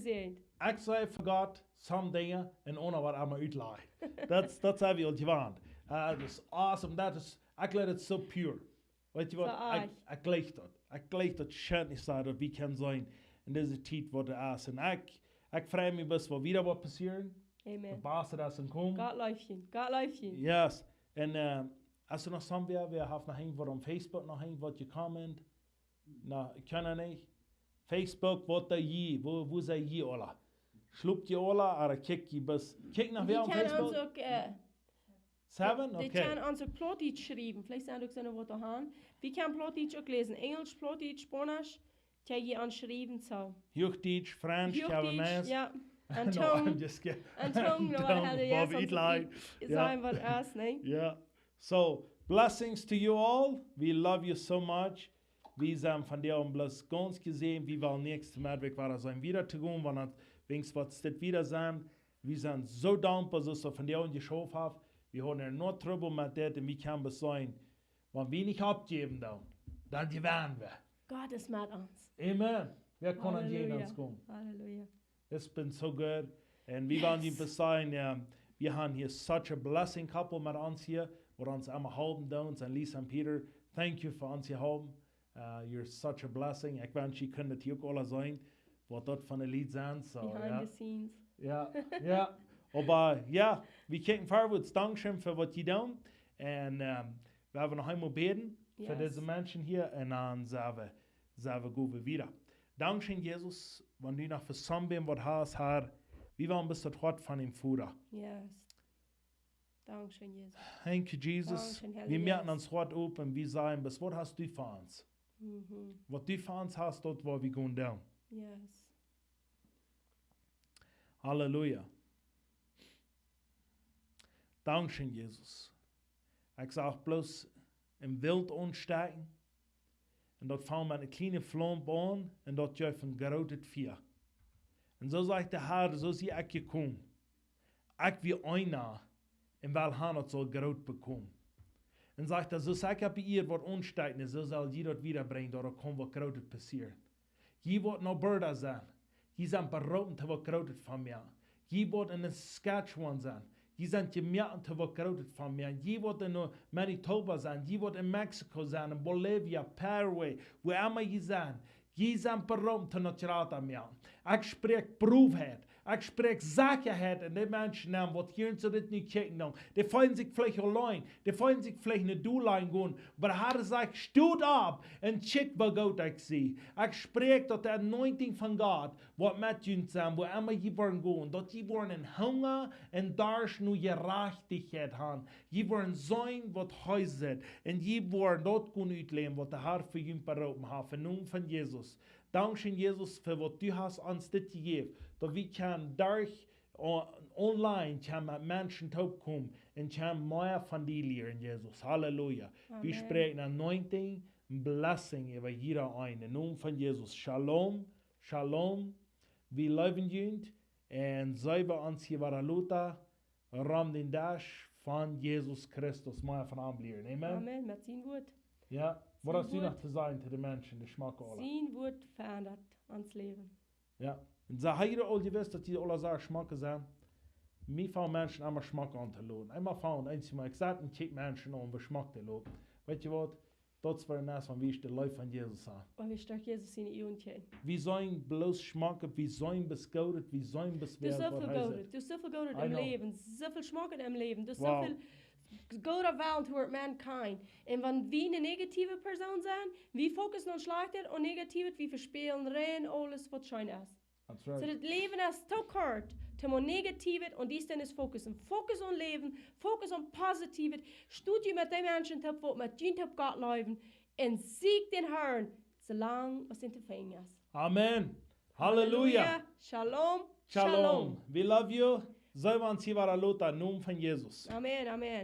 ekj saj fa Gott, some Dinja, un onen woat emma utlajen. Daut, daut sent wie aul jewant. Uh, daut es awesome. Daut es, ekj jleew, daut es so pure. Weetst du waut? Ekj, ekj jleew daut. Ekj jleew daut scheen es, daut wie kjennen seenen en dise Tiet, waut et es. Un ekj, ekj frei mie, waut wieda woat passieren. Amen. Daut baste es aun komen. Gott leeft junt. Gott leeft junt. Yes. Un, äh, aus du noch somewhere, wäa haft noch irjentwaut opp Facebook, noch irjentwaut jekomen? Na, ekj kaun nich. Facebook, waut doa jie, wua, wua sent jie aula? Schlopt jie aula, ooda kjikj jie bloos, kjikj noch wäa opp Facebook? Jie kjennen ons uk, äh, Seven? Dee Okay. Kjennen ons uk Plautdietsch schriewen. Veleicht sent uk soone waut doa han. Wie kjennen Plautdietsch uk läsen. Enjelsch, Plautdietsch, Spaunisch. Kjenn jie ons schriewen, soo. Huachdietsch, Fransch, Huachdietsch, Japanees. Ja. En No, Tung. I'm just kidding. En Tung, no, Tung, Herr, yes, Bob Eli. Is Ja. Ein waut es, ne? Ja. So, blessings to you all. We love you so much. Wie sent vondoag bloos gaunz jesäajent. Wie wellen näakjsten Moonat wada sennen, wada to gonen, wan et wenigstens waut dit wada sent. Wie sent soo dankboa, daut jie vondoag jeschauft haben. Wie haben noch Trubbel met dit un wie kjennen bloos sajen, wan wie nich oppjäwen, dan, dan jewennen wie. Gott es met ons. Amen. Wäa kaun aun Halleluja. Ons komen? Halleluja. It's been so good. Un wie wellen Yes. junt bloos sajen, ja, wie haben hia such a blessing couple met ons hia, waut ons emma halpen doonen. Un Lisa un Peter, thank you fa ons hia halpen. Uh, you're such a blessing. Ekj wensch, jie kunnen daut hia uk aula seenen, waut daut fa een Lied sent. So, Behind ja. The scenes. Ja, ja. Oba ja, wie kjikjen forwards. Dankscheen fa waut jie doonen. Un, ähm, wie haben noch eemol bäden fa Yes. dise Menschen hia. Un dan sent wie, sent wie goot wada. Dankscheen, Jesus, wan du noch fa somebody waut hast, Herr, wie wellen bloos daut Hoat von däm Voda. Yes. Dankscheen, Jesus. Thank you, Jesus. Dankscheen, Herr Wie moaken Jesus. Ons Hoat op un wie sajen, bloos, waut hast du fa ons? Mhm. Waut du fa ons hast, daut woa wie gonen doonen. Yes. Halleluja. Dankscheen, Jesus. Ekj sach bloos een Wilt aunstekjen. Un daut funk met eene kjliene Flaum aun un daut jeef een grootet Fia. Un soo sajcht de Herr, soo sie ekj jekomen. Ekj well eena un well han, daut saul groot bekomen. Un sajcht hee, soo aus ekj hab hia waut aunstekjen, soo saul jie daut wada brinjen, daut kaun waut Grootet passieren. Jie woaren no Berda sennen. Jie sent beroopen to waut Grootet von mie. Jie woaren en Saskatchewan sennen. Jie sent jemoakt to waut Grootet von mie. Jie woaren en Manitoba sennen. Jie woaren en Mexiko sennen, en Bolivia, Paraguay, wua emma jie sent. Jie sent beroopen to no Trata mea. Ekj spräakj Proofheit. Ekj spräakj Sechaheit en de Menschen aun, waut hia en soo dit nu kjikjen doonen. Dee feelen sikj veleicht auleen. Dee feelen sikj veleicht nich doa lang gonen. Oba de Herr sajcht, stot opp un kjikj, woo goot ekj sie. Ekj spräakj daut de Anointing von Gott woat met junt sennen, wua emma jie woaren gonen. Daut jie woaren een Hunga un Darscht no Jerajchtichkjeit han. Jie woaren seenen waut hee sajcht. Un jie woaren daut kjennen utläwen, waut de Herr fa junt beroopen haft. Em Nomen von Jesus. Dankscheen, Jesus, fa waut du hast ons dit jejäft. Daut wie kjennen derch o-, online kjennen met Menschen toopkomen un kjennen mea von die lieren, Jesus. Halleluja. Wie Amen. Spräakjen Anointing un Blessing äwa jieda eenen. Em Nomen von Jesus. Shalom, Shalom. Wie leewen junt un see wie ons hia wada lota rom dän Desch von Jesus Christus, mea von am lieren. Amen. Amen, met sien Wuat. Jo, waut Sien hast du noch Wuat. To sajen to de Menschen, dee schmakjen aula? Sien Wuat veendat ons Läwen. Jo, un see haben aul jewist, daut dee aula soo schmakjen sent. Mie fungen Menschen emma schmakjen aun to loten. Emma fungen, eent mol, ekj sat un kjikj Menschen aun, woo schmakj dee loten. Weetst du waut? Daut es wua daut es, wan wie de Leew von Jesus haben. Wan wie stark Jesus siene Uagen kjennen. Wie sent bloos schmakj, wie sent bloos goot, wie sent bloos Doa es wäat, soo waut väl hee sajcht. Goodet, doa es soo väl Goodet I em know. Läwen, soo väl Schmocket em Läwen, doa es Wow. Soo väl gooda Welt toward mankind. Un wan wie eene negative Persoon sent, wie fokussen aun Schlajchtet un Negativet, wie vespälen rein aules waut scheen es. That's right. Soo, daut Läwen es too kort, to mau Negativet un Diestanis fokussen. Fokus aun Läwen, fokus aun Positivet. Stot junt met dee Menschen toop, waut met junt toop Gott leewen. Un sieekjt dän Herrn, soo lang aus et to finjen es. Amen. Halleluja. Halleluja. Shalom. Shalom. Shalom. We love you. See wie ons hia wada lota em Nomen von Jesus. Amen, amen.